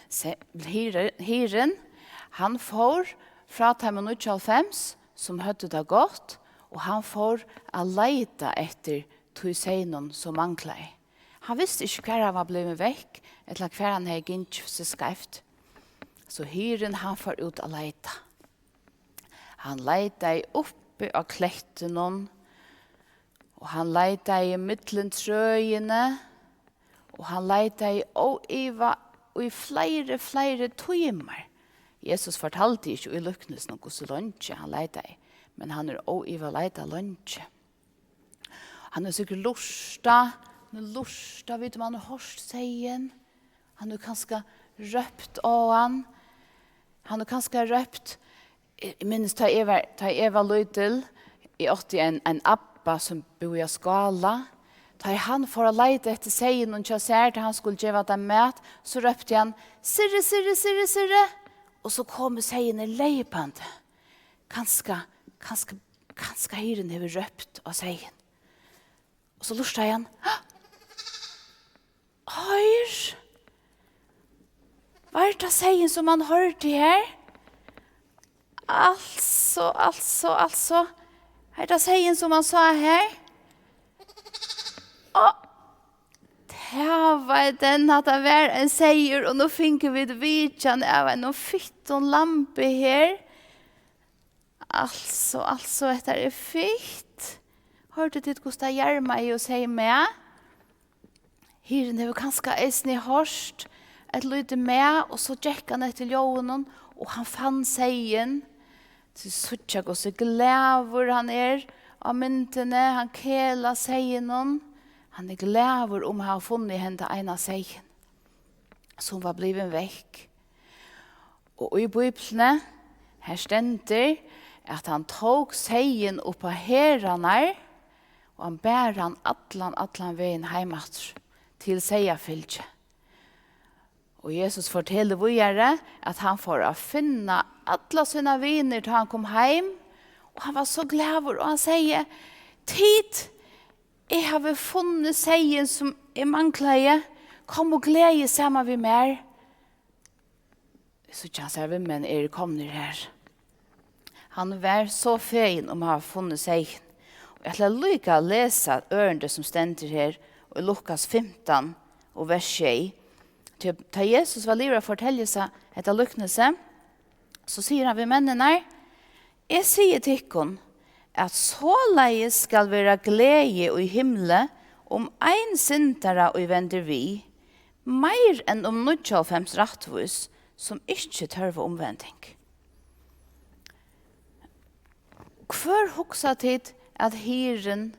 Se, hirðin, hann fór frá teimum níggjuoghálvfems, sum høvdu tað gott, og hann fór at leita eftir tí seyðinum, sum manglaði. Hann visti ikki, hvar hann var blivin vekk, ella hvar hann hevði gingið seg skeivt. So hirðin, hann fór út at leita. Hann leitaði uppi á klettunum, og hann leitaði millum trøini, og hann leitaði óivað í fleiri, fleiri tímar. Jesus fortaldi ikki í líknilsinum, hvussu leingi hann leitaði, men hann er óivað leitað leingi. Hann hevur sikkurt lurtað, hann hevur lurtað, veit um hann hevur hoyrt seyðin. Hann hevur kanska rópt á hann. Hann hevur kanska rópt, eg, eg minnist, tá eg var, tá eg var lítil, eg átti ein, ein abba, sum búði á Skála. Tá ið hann fór at leita eftir seyðinum hjá sær, tá hann skuldi geva teimum mat, so rópti hann, "Sirri, Sirri, Sirri, Sirri!" Og so komu seyðirnir leypandi. Kanska, kanska, kanska hirðin hevur rópt á seyðin. Og so lurtaði hann. Hoyr! Var tað seyðin, sum hann hoyrdi her? Altso, altso, altso. Er tað seyðin, sum hann sá her? Á, tað var den, at tað var ein seyður, og nú fingu vit vitjan av einum fittum lambi her. Altso, altso, hetta er fitt. Hoyrdu tit, hvussu tað jarmaði og segði mæ? Hirðin hevur kanska eisini hoyrt eitt lítið mæ, og so gekk hann eftir ljóðinum, og hann fann seyðin. Tit síggja, hvussu glaður hann er á myndini. Hann kelar seyðinum. Hann er glaður um at hava funnið henda eina seyðin, sum var blivin vekk. Og í Bíbliuni, har stendur, at hann tók seyðin upp á herðarnar, og hann bar hann allan, allan vegin heim aftur til seyðafylgið. Og Jesus fortelur víðari, at hann fór at finna alla sínar vinir, tá hann kom heim, og hann var so glaður, og hann segði, "Tit, eg havi funnið seyðin, sum eg manglaði. Kom og gleðið saman við mær." Eg síggi, hansara vinmenn eru komnir her. Hann var so fegin um at hava funnið seyðin. Og eg ætli líka at lesa ørindið, sum stendur her í Lukas fimtan og vers sjey. Tí tá Jesus var liðugur at fortelja hesa, hetta líknilsi, so sigur hann við menninar, "Eg sigi tykkum, at soleiðis skal vera gleði í himli um ein syndara, ið vendir við, meir enn um níggjuoghálvfems rættvís, sum ikki tørva umvending." Hvør hugsa tit, at hirðin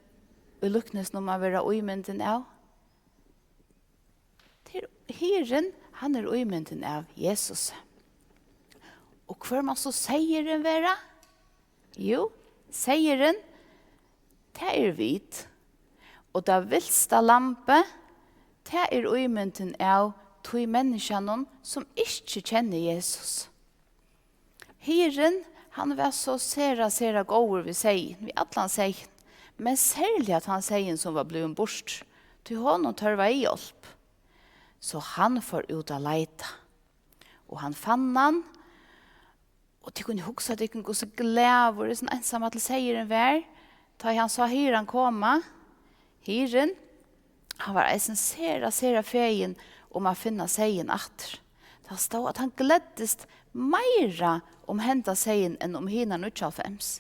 í líknilsinum má vera ímyndin av? Tað er hirðin, hann er ímyndin av Jesus. Og hvør má so seyðurin vera? Jú, seyðurin, tað er vit. Og tað vilsta lambið, tað er ímyndin av tí menniskjanum, sum ikki kennir Jesus. Hirðin, hann var so sera, sera góður við seyðin, við allan seyðin, men serliga tann seyðin, sum var blivin burtur, tí honum tørvaði hjálp. So hann fór út at leita, og hann fann hann, og tit kunnu hugsa tykkum, hvussu glaður hesin einsamallur seyðurin var, tá ið hann sá hirðan koma. Hirðin, hann var eisini sera, sera fegin um at finna seyðin aftur. Tað stóð, at hann gleddist meira um henda seyðin enn um hinar níggjuoghálvfems.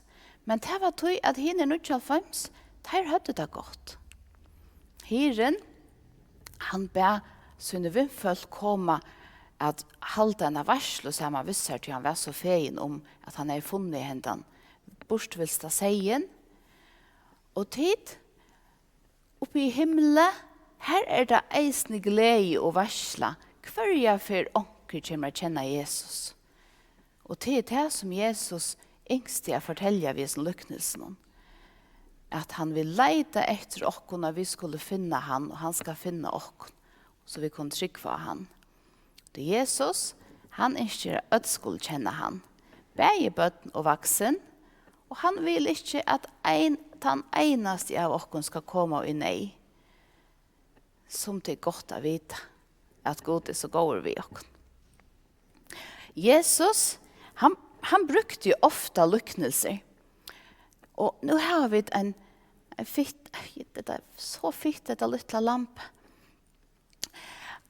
Men tað var tí, at hinir níggjuoghálvfems, teir høvdu tað gott. Hirðin, hann bað síni vinfólk koma at halda eina veitslu saman við sær, tí hann var so fegin um, at hann hevði funnið hendan burturvilsta seyðin. Og tit, uppi í himli, har er tað eisini gleði og veitsla, hvørja ferð onkur kemur at kenna Jesus. Og tað er tað, sum Jesus ynskti at fortelja við hesum líknilsinum, at hann vil leita eftir okkum, at vit skulu finna hann, og hann skal finna okkum, so vit kunnu trúgva á hann. Tí Jesus, hann ynskir, at øll skulu kenna hann, bæði børn og vaksin, og hann vil ikki, at ein, tann einasti av okkum skal koma í neyð, sum tað er gott at vita, at Gud er so góður við okkum. Jesus, hann, hann brúkti ofta líknilsir. Og nú hava vit ein, ein fitt, tað er so fitt, hetta lítla lamb.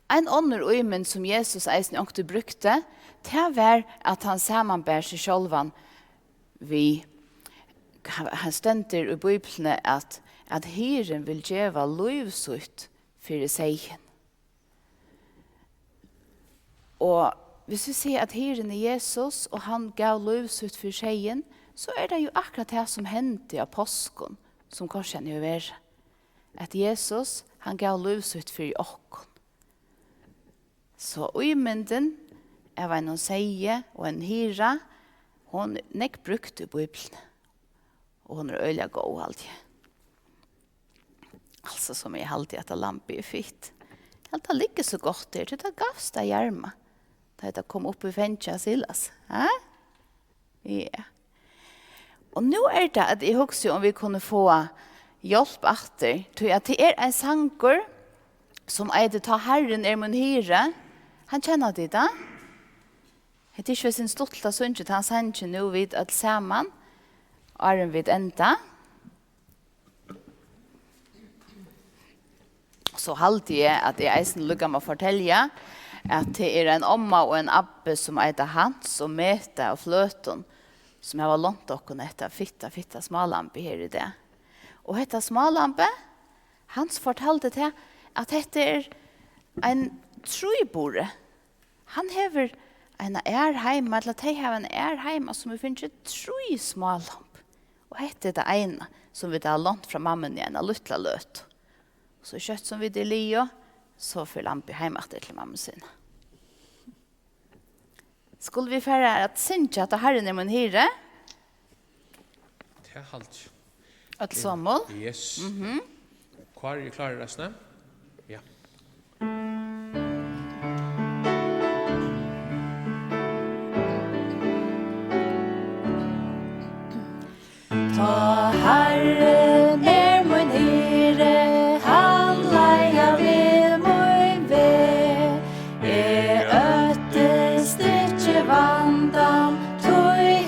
Ein onnur ímynd, sum Jesus eisini onkuntíð brúkti, tað var, at hann samanbar seg sjálvan við, hann, hann stendur í Bíbliuni, at, at hirðin vil geva lív sítt fyri seyðin. Og hvis vit siga, at hirðin er Jesus, og hann gav lív sítt fyri seyðin, so er tað jú akkurát tað, sum hendi á páskum, sum kortini hevur verið. At Jesus, hann gav lív sítt fyri okkum. So ímyndin av einum seyði og einum hirða, hon er nógv brúkt í Bíbliuni. Og hon er øgiliga góð, haldi eg. Altso, sum eg haldi, at tað lambið er fitt. Eg haldi, tað liggur so gott her, tí tað gavst at jarma, tá ið tað kom upp í fangið á Silas. Ha? Ja. Og nú er tað, at eg hugsi, um vit kunnu fáa hjálp aftur, tí at tað er ein sangur, sum eitur Tá Harrin er mín hirði. Hann kenna tit tað? Hetta er ikki eitt sindur stuttligt at syngja tann sangin nú, vit øll saman, áðrenn vit enda? So haldi eg, at eg eisini líka má fortelja, at tað er ein omma og ein abbi, sum eita Hans og Meta og Fløtum, sum hava lánt okkum hetta fitta, fitta smálambið her í dag. Og hetta smálambið, Hans fortaldi tað, at hetta er ein tríburi. Hann hevur eina ær heima, ella tey hava eina ær heima, sum hevur fingið trý smálamb. Og hetta er tað eina, sum vit hava lánt frá mammuni eina lítla løtu. So skjótt sum vit eru liðug, so fer lambið heim aftur til mammu sína. Skulu vit fara at syngja Tá Harrin er mín hirði? Tað haldi eg. Øll somul? Yes. Mhm. Kári, er klárur, reistur? Ja. Tá Harrin er mín hirði, hann leiðir meg mín veg. Eg óttist ikki vandan, tí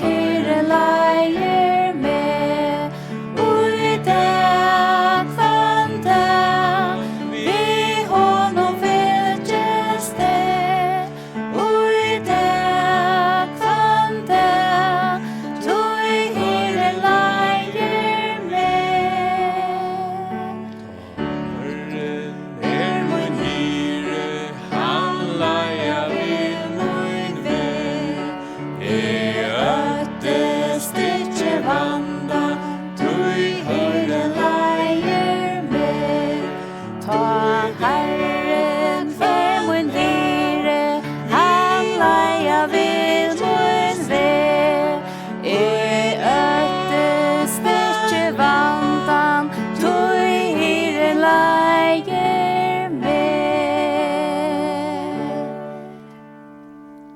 hirðin leiðir meg. Í dag, hvønn dag,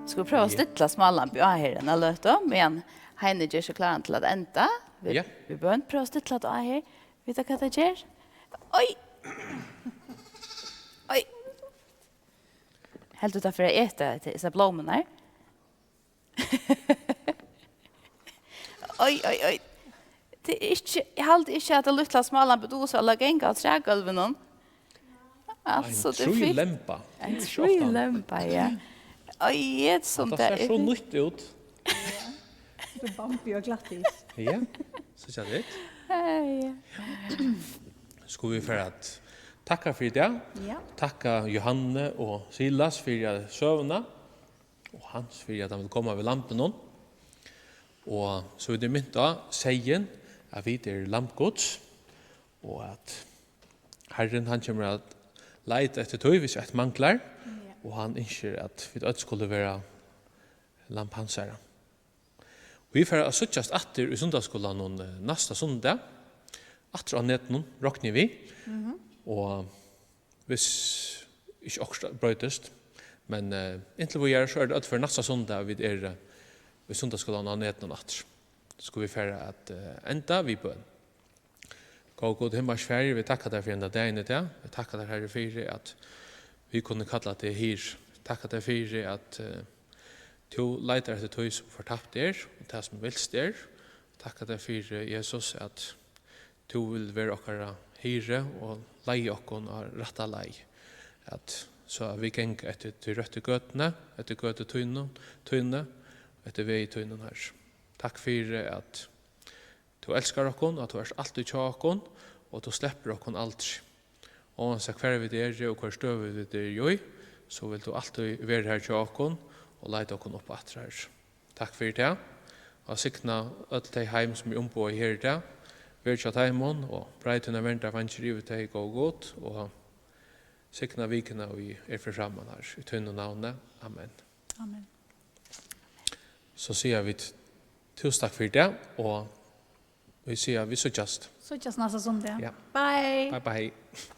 Skal vit prøva at stilla smálambið á her eina løtu, meðan Heini ger seg kláran til at enda við, ja, við bøn? Prøva at stilla tað á her. Vita hvat tað ger? Oj! Oj! Heldur tú tað fer at eta hesar blómurnar? Oj, oj, oj. Tað er ikki, eg haldi ikki, at tað lítla smálambið dugir so væl at ganga á trægólvinum. Altso, ein tað er fínt. Ein trílemba. Ein trílemba, ja. Oj, eg sum hatta tað sær er so fínt. Nýtt út. So Bambi og Glattis. Ja, so sær tað. Hey. Skulu vit fara at takka fyri tað? Ja. Takka Johanne og Silas fyri at søguna. Og Hans fyri, at hann vil koma við lambinum. Og so vit eru mint á seyðin, at vit eru lamb Guds, og at Harrin, hann kemur at leita eftir tí, hvis eitt manglar, ja, og hann ynskir, at vit øll skulu vera lamb hansara. Vit fara at síggjast aftur í sunnudagsskúlanum, eh, næsta sunnudag, aftur á netinum, rokni eg við. Mhm. Og hvis ikki okkurt broytist. Men, eh, inntil víðari, so er tað øll fyri næsta sunnudag, vit eru, eh, í sunnudagsskúlanum á netinum aftur. So skulu vit fara at, eh, enda við bøn. Góði Gud, himmalski Faðir, vit takka tær fyri henda dagin í dag. Vit takka tær, Harri, fyri at vit kunnu kalla teg Hirð. Takka tær fyri at, eh, tú leitar eftir tí sum fortapt er, og tað sum vilst er. Takka tær fyri, Jesus, at tú vil vera okkara hirði og leiða okkum á rætta leið, at, so at vit ganga eftir tí røttu gøtuni, eftir gøtu tíni, tíni, eftir vegi tínum, Harri. Takk fyri, at tú elskar okkum, at tú ert altíð hjá okkum, og tú sleppur okkum aldri. Óansæð hvar vit eru og hvørja støðu vit eru í, so vilt tú altíð vera har hjá okkum og leita okkum upp aftur, Harri. Takk fyri tað. Og signa øll tey heim, sum eru umboðað her í dag. Ver hjá teimum og breið tínar verndarvængir yvir tey, góði Gud, og signa vikuna, ið er fyri framman, Harri, í tínum navni. Amen. Amen. So siga vit túsund takk fyri tað, og vit siga, vit síggjast. Síggjast næsta sunnudag. Ja. Bye. Bye, bye.